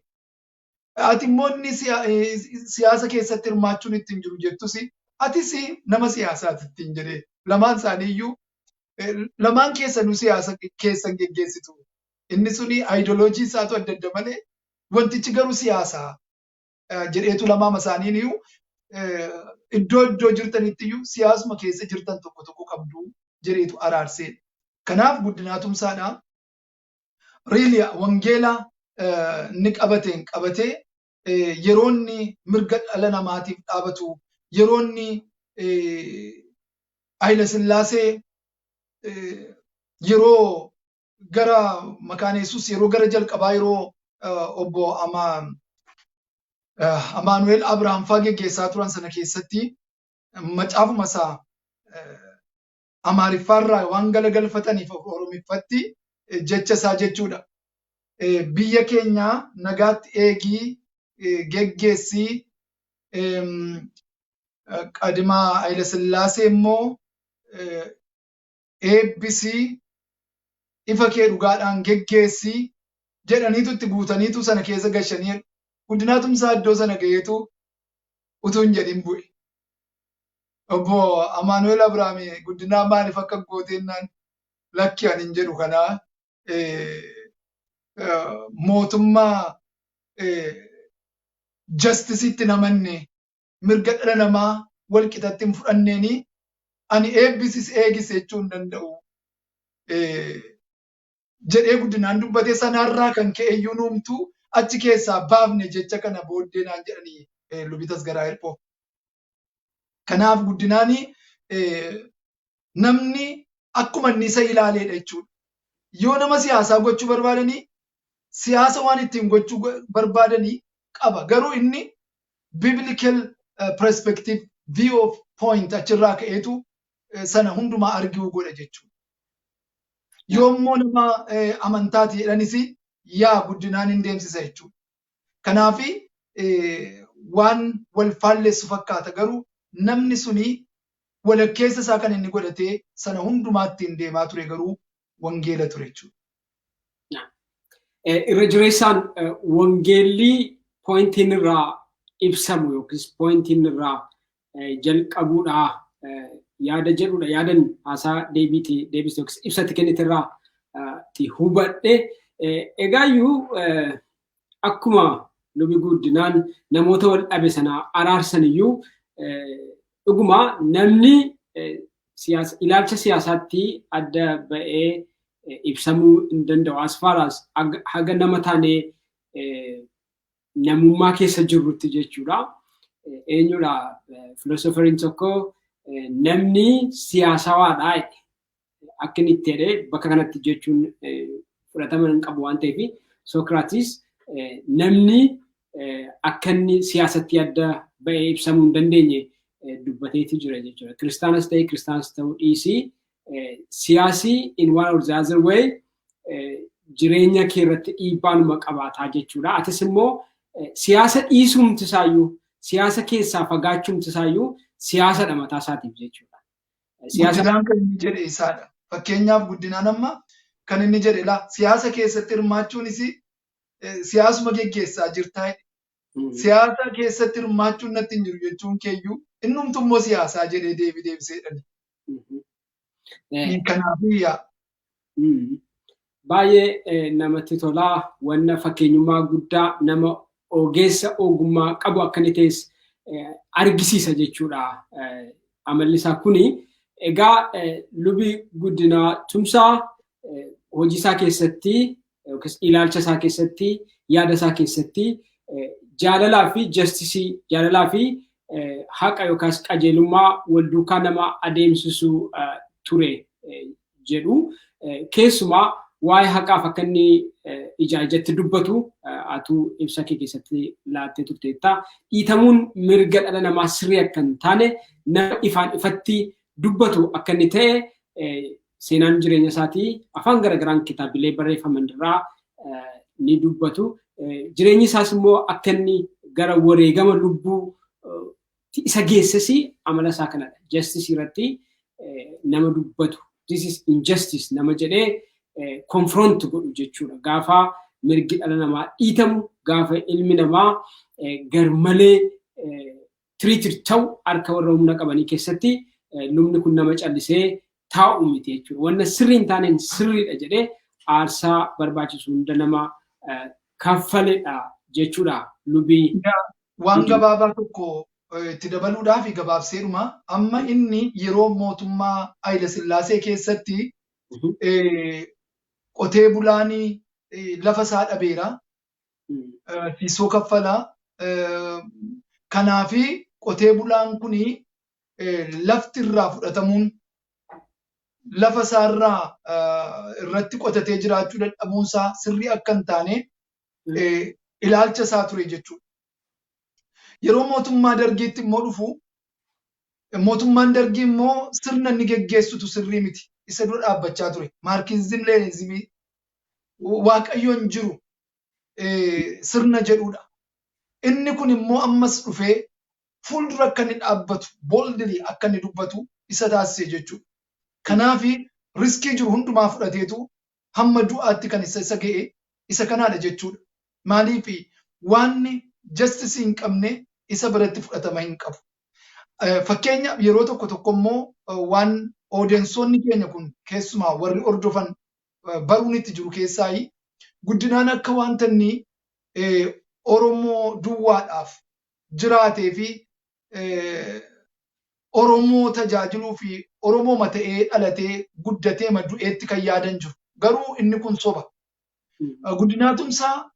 Ati immoo inni siyaasa keessatti hirmaachuun ittiin jiru jettus, atis nama siyaasaati ittiin jedhee. Lamaan isaanii iyyuu, lamaan keessanuu siyaasa keessan geggeessitu. Inni suni ideology isaatu adda adda malee wantichi garuu siyaasaa jedheetu lamaama isaaniin iyyuu iddoo iddoo jirtanitti iyyuu siyaasuma keessa jirtan tokko tokko qabdu jedheetu araarsee. Kanaaf Guddinaa Tumsaadha. Really wangeela inni qabateen qabatee yeroo inni mirga dhala namaatiif dhaabatu, yeroo inni Haayila Sillaasee yeroo Gara Makaana Yesuus yeroo gara jalqabaa, yeroo obbo Amaanu'el Abrahaam fa'aa geggeessaa turan sana keessatti, macaafuma isaa Amaariffaarraa waan galagalfataniif Oromiffatti jecha isaa jechuudha. Biyya keenya nagaatti eegii geggeessii, Qadimaa Haayile Sillaasee immoo eebbisii, ifa kee dhugaadhaan geggeessii jedhaniitu itti guutaniitu sana keessa gashanii. Guddinaa Tumsaa iddoo sana ga'eetu utuu hin jedhin bu'e. Obbo Amaanu'el Abrahaam Guddinaa maaliif akka gooteennaan, "Lakki, ani hin jedhu, kanaa mootummaa justiceitti namanne, mirga dhala namaa wal qixatti hin fudhanneeni ani eebbisis eegis jechuu hin danda'u" jedhee Guddinaan dubbate. Sanarraa kan ka'e iyyuu nuumtu achi keessaa baafne jecha kana booddee naan jedhanii lubitas garaa hirphoo. Kanaaf Guddinaani namni akkuma inni isa ilaaleedha jechuudha. Yoo nama siyaasaa gochuu barbaadanii, siyaasa waan ittiin gochuu barbaadanii qaba. Garuu inni biblical perspective, view of point achirraa ka'eetu sana hundumaa argue godha jechuudha. Yoommoo nama amantaati jedhanis, yaa Guddinaan hin deemsisa jechuudha. Kanaafi waan wal faallessu fakkaata, garuu namni suni walakkeessa isaa kan inni godhatee sana hundumaa ittiin deemaa ture garuu wangeela ture jechuudha. Irra jireessaan wangeelli pointiin irraa ibsamu yookiis pointiin irraa jalqabuudha yaada jedhudha, yaadan haasaa deebiiti deebiste yookiis ibsatti kennite irraa hubadhe. Egaayyuu akkuma lubi Guddinaan namoota wal dhabe sana araarsan iyyuu, dhuguma namni ilaalcha siyaasaatti adda ba'ee ibsamuu hin danda'u. As far as haga nama taanee namummaa keessa jirrutti jechuudha. Eenyudha, philosopheriin tokko namni siyaasawaadha akka inni itti jedhee, bakka kanatti jechuun fudhatama hin qabu waan ta'eef, Sookiraatis namni akka inni siyaasatti adda ba'ee ibsamuu hin dandeenye dubbateeti jira jechuudha. Kiristaanas ta'e, kiristaanas ta'uu dhiisii, siyaasii in one or the other way jireenya kee irratti dhiibbaanuma qabaataa jechuudha. Atis immoo siyaasa dhiisumti isaayyuu, siyaasa keessaa fagaachuumti isaayyuu siyaasadha mataa isaatiif jechuudha. Guddinaan kan inni jedhe isaadha. Fakkeenyaaf Guddinaan amma kan inni jedhe laa, siyaasa keessatti hirmaachuunis siyaasuma geggeessaa jirtaa. Siyaasa keessatti hirmaachuun natti hin jiru jechuun keeyyuu innumtu immoo siyaasaa jedhee deebii deebiseedhani. Kanaaf yaa. Baay'ee namatti tolaa, wanna fakkeenyummaa guddaa, nama ogeessa ogummaa qabu akka inni ta'es argisiisa jechuudha amalli isaa kuni. Egaa lubi Guddinaa Tumsaa hojii isaa keessatti yookiis ilaalcha isaa keessatti, yaada isaa keessatti jaalalaa fi justice, jaalalaa fi haqa yookaas qajeelummaa wal duukaa nama adeemsisu ture jedhu. Keessumaa waa'ee haqaaf akka inni ijaa ijatti dubbatu atuu ibsa kee keessatti laattee turteetta. Dhiitamuun mirga dhala namaa sirrii akka hin taane nama ifaan ifatti dubbatu akka inni ta'e seenaan jireenya isaatii afaan garaagaraan kitaabilee barreeffaman irraa ni dubbatu. Jireenyi isaas immoo akka inni gara wareegama lubbuu isa geesses amala isaa kanadha. Justice irratti nama dubbatu. "This is injustice" nama jedhee confront godhu jechuudha. Gaafa mirgi dhala namaa dhiitamu, gaafa ilmi namaa garmalee treated ta'u harka warra humna qabanii keessatti, lubni kun nama callisee taa'u miti jechuudha. Wanna sirrii hin taaneen sirriidha jedhee aarsaa barbaachisu hunda nama kaffaledha jechuudha lubii. Waan gabaabaa tokko itti dabaluudhaaf gabaabseedhuma, amma inni yeroo mootummaa Haayile Sillaasee keessatti qotee bulaan lafa isaa dhabeera. Siisoo kaffalaa. Kanaafi qotee bulaan kuni lafti irraa fudhatamuun Lafa isaarraa irratti qotatee jiraachuu dadhabuunsaa sirrii akka hin taane ilaalcha isaa ture jechuudha. Yeroo mootummaa Dargiitti immoo dhufu, mootummaan Dargii immoo sirna inni geggeessutu sirrii miti. Isa dura dhaabbachaa ture. Maarkizim Leenizimii, Waaqayyoon jiru sirna jedhudha. Inni kun immoo ammas dhufee fuuldura akka inni dhaabbatu, boldly akka inni dubbatu isa taasise jechuudha. Kanaaf risk jiru hundumaa fudhateetu hamma du'aatti kan isa ga'e isa kanaadha jechuudha. Maaliif? Waan justice hin qabne isa biratti fudhatama hin qabu. Fakkeenya, yeroo tokko tokko immoo waan audienceoonni keenya kun, keessumaa warri hordofan, baruun itti jiru keessaayi, Guddinaan akka wanta inni Oromoo duwwaadhaaf jiraatee fi Oromoo tajaajiluu fi Oromooma ta'ee dhalatee guddatee du'eetti kan yaadan jiru. Garuu inni kun soba. Guddinaa Tumsaa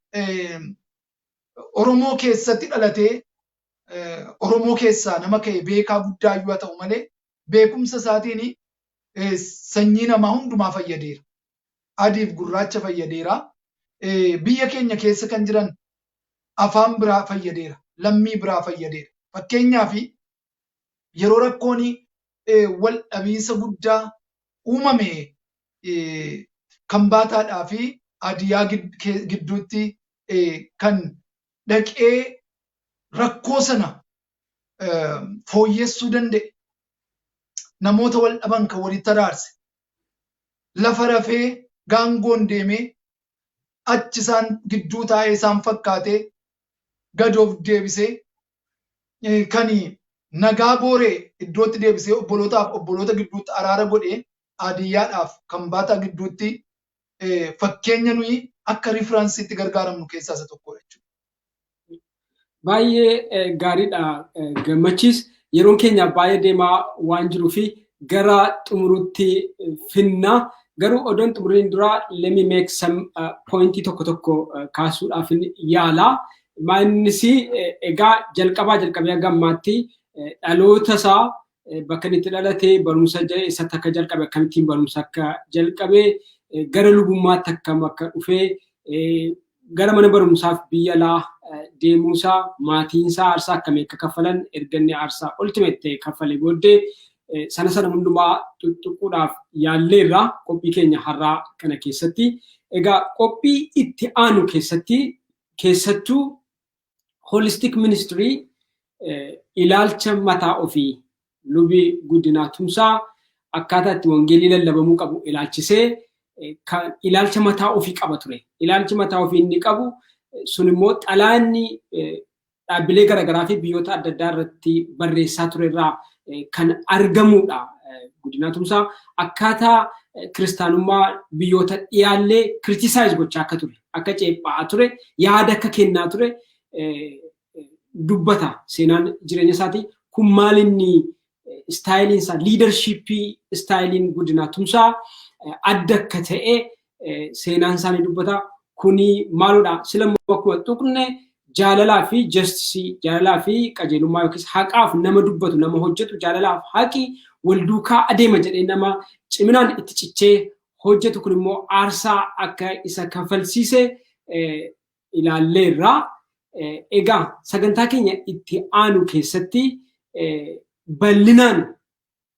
Oromoo keessatti dhalatee, Oromoo keessaa nama ka'e, beekaa guddaa iyyuu haa ta'u malee, beekumsa isaatiin sanyii namaa hundumaa fayyadeera. Adiif gurraacha fayyadeera. Biyya keenya keessa kan jiran afaan biraa fayyadeera. Lammii biraa fayyadeera. Fakkeenyaaf, yeroo rakkoon wal dhabiinsa guddaa uumame Kambaataadhaa fi Hadiyaa gidduutti, kan dhaqee rakkoo sana fooyyessuu danda'e, namoota wal dhaban kan walitti araarse, lafa rafee gaangoon deemee achi isaan gidduu taa'ee isaan fakkaatee gad of deebisee kan nagaa booree iddootti deebisee obbolootaaf obboloota gidduutti araara godhee, Hadiyyaadhaaf Kambaataa gidduutti fakkeenya nuyi akka referenceiitti gargaaramnu keessaa isa tokkodha jechuudha. Baay'ee gaariidha, Gammachiis. Yeroon keenya baay'ee deemaa waan jiruu fi gara xumuruutti finna. Garuu odoon xumuriin dura, let me make some pointii tokko tokko kaasuudhaaf yaala. Innis egaa jalqabaa jalqabee hanga ammaatti dhaloota isaa, bakka inni itti dhalate, barumsa eessatti akka jalqabe, akkamittiin barumsa akka jalqabe, gara lubummaatti akkam akka dhufee, gara mana barumsaaf biyya alaa deemuusaa, maatiinsaa aarsaa akkamii akka kaffalan, erga inni aarsaa ultimate ta'e kaffalee booddee sana sana hundumaa tuttuquudhaaf yaalleerra qophii keenya har'aa kana keessatti. Egaa qophii itti aanu keessatti keessattuu holistic ministry, ilaalcha mataa ofii lubi Guddinaa Tumsaa akkaataa itti wangeelii lallabamuu qabu ilaalchisee ilaalcha mataa ofii qaba ture. Ilaalchi mataa ofii inni qabu sun immoo xalaanni dhaabbilee garaagaraa fi biyyoota adda addaa irratti barreessaa ture irraa kan argamudha. Guddinaa Tumsaa akkaataa kiristaanummaa biyyoota dhiyaallee criticize gochaa akka ture, akka ceephaa'aa ture, yaada akka kennaa ture dubbata seenaan jireenya isaatii. Kun maal inni styleiin isaa, leadership styleiin Guddinaa Tumsaa adda akka ta'e seenaan isaanii dubbata. Kuni maalodha? Sila immoo akkuma tuqne, jaalalaa fi justice, jaalalaa fi qajeelummaa yookiis haqaaf nama dubbatu, nama hojjetu, jaalalaaf haqi wal duukaa adeema jedhee nama ciminaan itti cichee hojjetu, kun immoo aarsaa akka isa kafalsiise ilaalleerra. Egaa sagantaa keenya itti aanu keessatti bal'inaan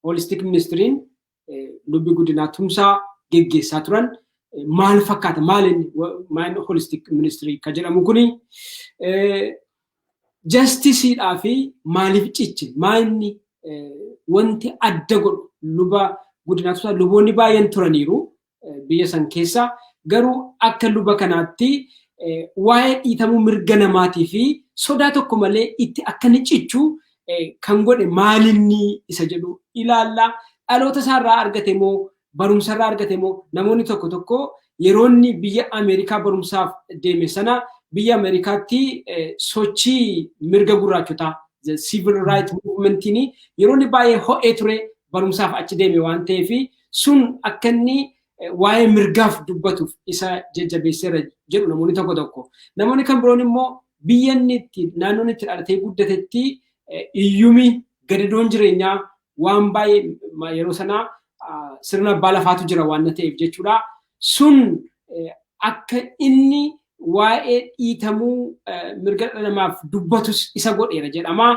holistic ministryn lubbi Guddinaa Tumsaa geggeessaa turan maal fakkaata? Maal inni holistic ministry kan jedhamu kuni? Justiceiidhaa fi maaliif ciche? Maal inni wanti adda godhu luba Guddinaa Tumsaa? Luboonni baay'een turaniiru biyya san keessa, garuu akka luba kanaatti waa'ee dhiitamuu mirga namaatii fi sodaa tokko malee itti akka inni cichu kan godhe maalinni isa jedhu ilaalla. Dhaloota isaarraa argate moo, barumsa irraa argate moo? Namoonni tokko tokko yeroo inni biyya Ameerikaa barumsaaf deeme sana biyya Ameerikaatti sochii mirga gurraachotaa, civil right movementiin, yeroo inni baay'ee ho'ee ture barumsaaf achi deeme waan ta'eef, sun akka inni waa'ee mirgaaf dubbatuuf isa jajjabeesseera jedhu namoonni tokko tokko. Namoonni kan biroon immoo biyya inni itti, naannoon itti dhalatee guddatetti iyyumi gadadoon jireenyaa waan baay'ee yeroo sanaa Sirna abbaa lafaatu jira waan ta'eef jechuudha. Sun akka inni waa'ee dhiitamuu mirga dhala namaaf dubbatus isa godheera jedhama.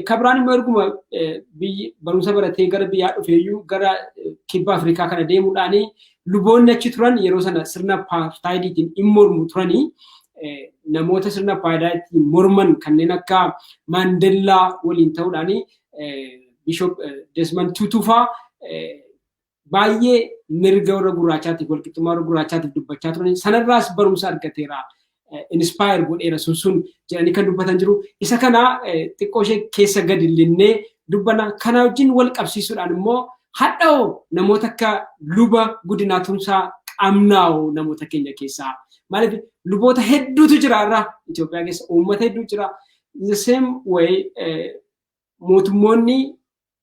Kabiraan immoo erguma barumsa baratee gara biyyaa dhufeeyyuu gara kibba Afrikaa kana deemuudhaan luboonni achi turan yeroo sana sirna apartheidiitiin hin mormu turanii, namoota sirna apartheidiitiin morman kanneen akka Maandellaa waliin ta'uudhaan, Bishop Desmond Tutu fa'aa baay'ee mirga warra gurraachaatiif, walqixxummaa warra gurraachaatiif dubbachaa turan. Sanarraas barumsa argateera. Inspire godheera sun jedhanii kan dubbatan jiru. Isa kana xiqqoo ishee keessa gadi linnee dubbana. Kana wajjin wal qabsiisuudhaan immoo hadha'oo namoota akka Luba Guddinaa Tumsaa qabnaa'oo namoota keenya keessaa? Maaliif, luboota hedduutu jira irraa Itoophiyaa keessa, uummata hedduu jira. The same way, mootummoonni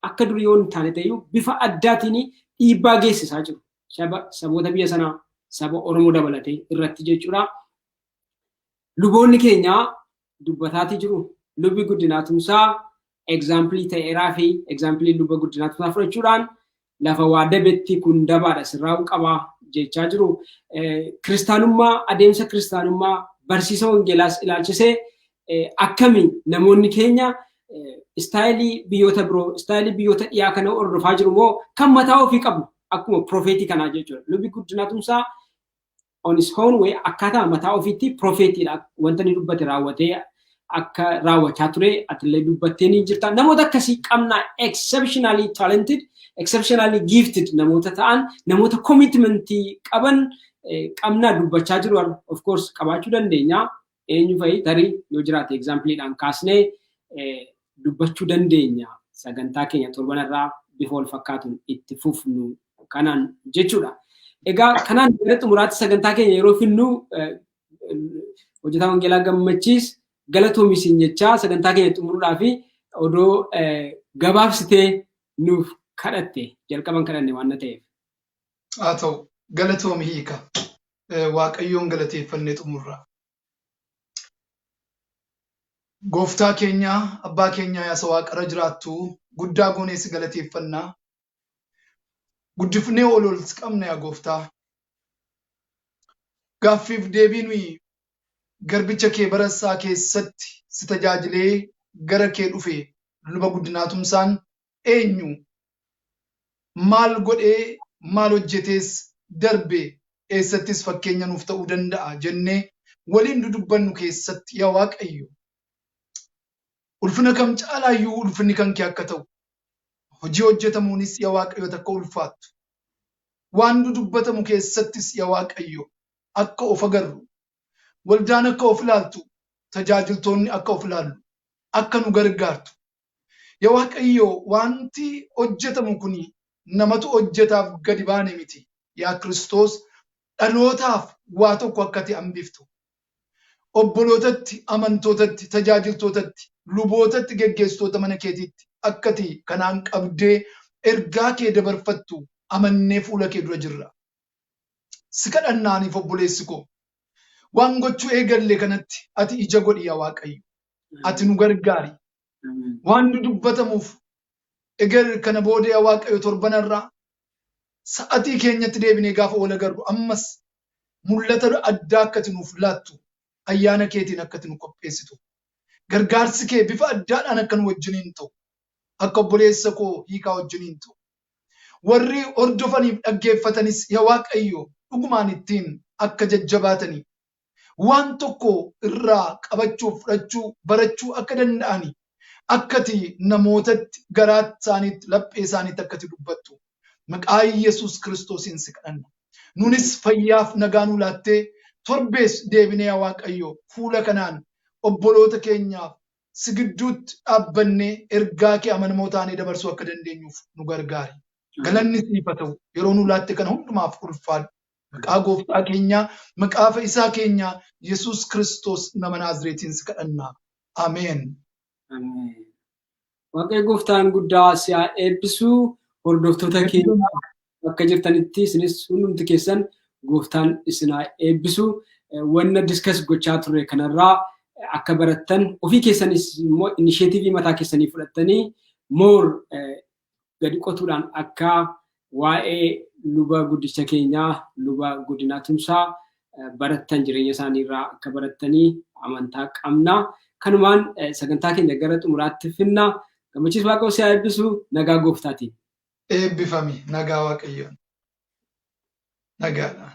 akka durii yoo hin taane ta'eyyuu bifa addaatiin dhiibbaa geessisaa jiru. Saboota biyya sanaa, saba Oromoo dabalatee irratti jechuudha. Luboonni keenya dubbataatii jiru. Lubbi Guddinaa Tumsaa example ta'eeraa fi example Luba Guddinaa Tumsaa fudhachuudhaan lafa waa dabetti kun dabaadha, sirraa'uu qabaa jechaa jiru. Kiristaanummaa, adeemsa kiristaanummaa, barsiisa wangeelaas ilaalchisee akkami namoonni keenya style biyyoota biroo, style biyyoota dhiyaa kana hordofaa jiru moo kan mataa ofii qabu akkuma prophet kanaa jechuudha? Lubbi Guddinaa Tumsaa on his own way, akkaataa mataa ofiitti prophetiidha. Wanta inni dubbate raawwatee akka raawwachaa ture atillee dubbattee ni jirta. Namoota akkasii qabna, exceptionally talented, exceptionally gifted namoota ta'an, namoota commitment qaban qabnaa dubbachaa jiru. Of course qabaachuu dandeenya. Eenyu fa'i tarii yoo jiraate exampleiidhaan kaasnee dubbachuu dandeenya. Sagantaa keenya torbanarraa bifa wal fakkaatuun itti fufnu kanaan jechuudha. Egaa kanaan gara xumuraatti sagantaa keenya yeroo finnu, hojjetaa wangeelaa Gammachiis, galatoomi siin jechaa, sagantaa keenya xumuruudhaa fi odoo gabaabsitee nuuf kadhatte, jalqaban kadhanne waan ta'eef. Haa ta'u, galatoomi hiika. Waaqayyoon galateeffannee xumurra. Gooftaa keenya, abbaa keenya, yaasa waaqarra jiraattu, guddaa goonee si galateeffannaa. Guddifnee ol ol si qabna, yaa gooftaa. Gaaffiif deebii nuyi garbicha kee barasaa keessatti si tajaajilee gara kee dhufe Luba Guddinaa Tumsaan eenyu, maal godhee, maal hojjetees darbe, eessattis fakkeenya nuuf ta'uu danda'a jennee waliin dudubbannu keessatti, yaa Waaqayyo, ulfina kam caalaayyuu ulfinni kan kee akka ta'u, hojii hojjetamuunis, yaa Waaqayyo, akka ulfaattu, waan dudubbatamu keessattis, yaa Waaqayyo, akka of agarru, waldaan akka of ilaaltu, tajaajiltoonni akka of ilaallu akka nu gargaartu, yaa Waaqayyo, wanti hojjetamu kun namatu hojjetaaf gadi baane miti, yaa Kiristoos, dhalootaaf waa tokko akka ta'e hambiftu, obbolootatti, amantootatti, tajaajiltootatti, lubootatti, geggeessitoota mana keetiitti akkati kanaan qabdee ergaa kee dabarfattu amannee fuula kee dura jirra. Si kadhannaaniif obboleessi koo waan gochuu eegalle kanatti ati ija godhi, yaa Waaqayyo. Ati nu gargaari. Waan nu dubbatamuuf eger kana booda, yaa Waaqayyo, torbanarraa sa'atii keenyatti deebinee gaafa wal agarru ammas mul'ata addaa akkati nuuf laattu, ayyaana keetiin akkati nu qopheessitu, gargaarsi kee bifa addaadhaan akka nu wajjiniin ta'u, akka obboleessa koo hiikaa wajjiniin ta'u, warri hordofaniif dhaggeeffatanis, yaa Waaqayyo, dhugumaan ittiin akka jajjabaatanii waan tokko irraa qabachuuf, fudhachuu, barachuu akka danda'ani, akkati namootatti, garaa isaaniitti, laphee isaaniitti akkati dubbattu maqaa Yesuus Kiristoosiin si kadhanna. Nunis fayyaaf nagaa nu laattee torbees deebinee, yaa Waaqayyo, fuula kanaan obboloota keenyaaf si gidduutti dhaabbannee ergaa kee amanamoo taanee dabarsuu akka dandeenyuuf nu gargaari. Galanni siif haa ta'u, yeroo nu laatte kana hundumaaf ulfaadhu. Maqaa gooftaa keenyaa, maqaa fayyisaa keenyaa Yesuus Kiristoos nama Naazreetiin si kadhanna. Ameen. Waaqayyo gooftaan guddaa si haa eebbisu. Hordoftoota keenya bakka jirtanitti isinis hundumti keessan gooftaan isin haa eebbisu. Wanna discuss gochaa turre kanarraa akka barattan, ofii keessanis immoo initiative mataa keessanii fudhattanii more gadi qotuudhaan akka Waa'ee luba guddicha keenyaa, Luba Guddinaa Tumsaa, barattan, jireenya isaanii irraa akka barattanii amantaa qabna. Kanumaan sagantaa keenya gara xumuraatti finna. Gammachiis, Waaqayyo si haa eebbisu, nagaa gooftaatiin. Eebbifami, nagaa Waaqayyoon. Nagaadha.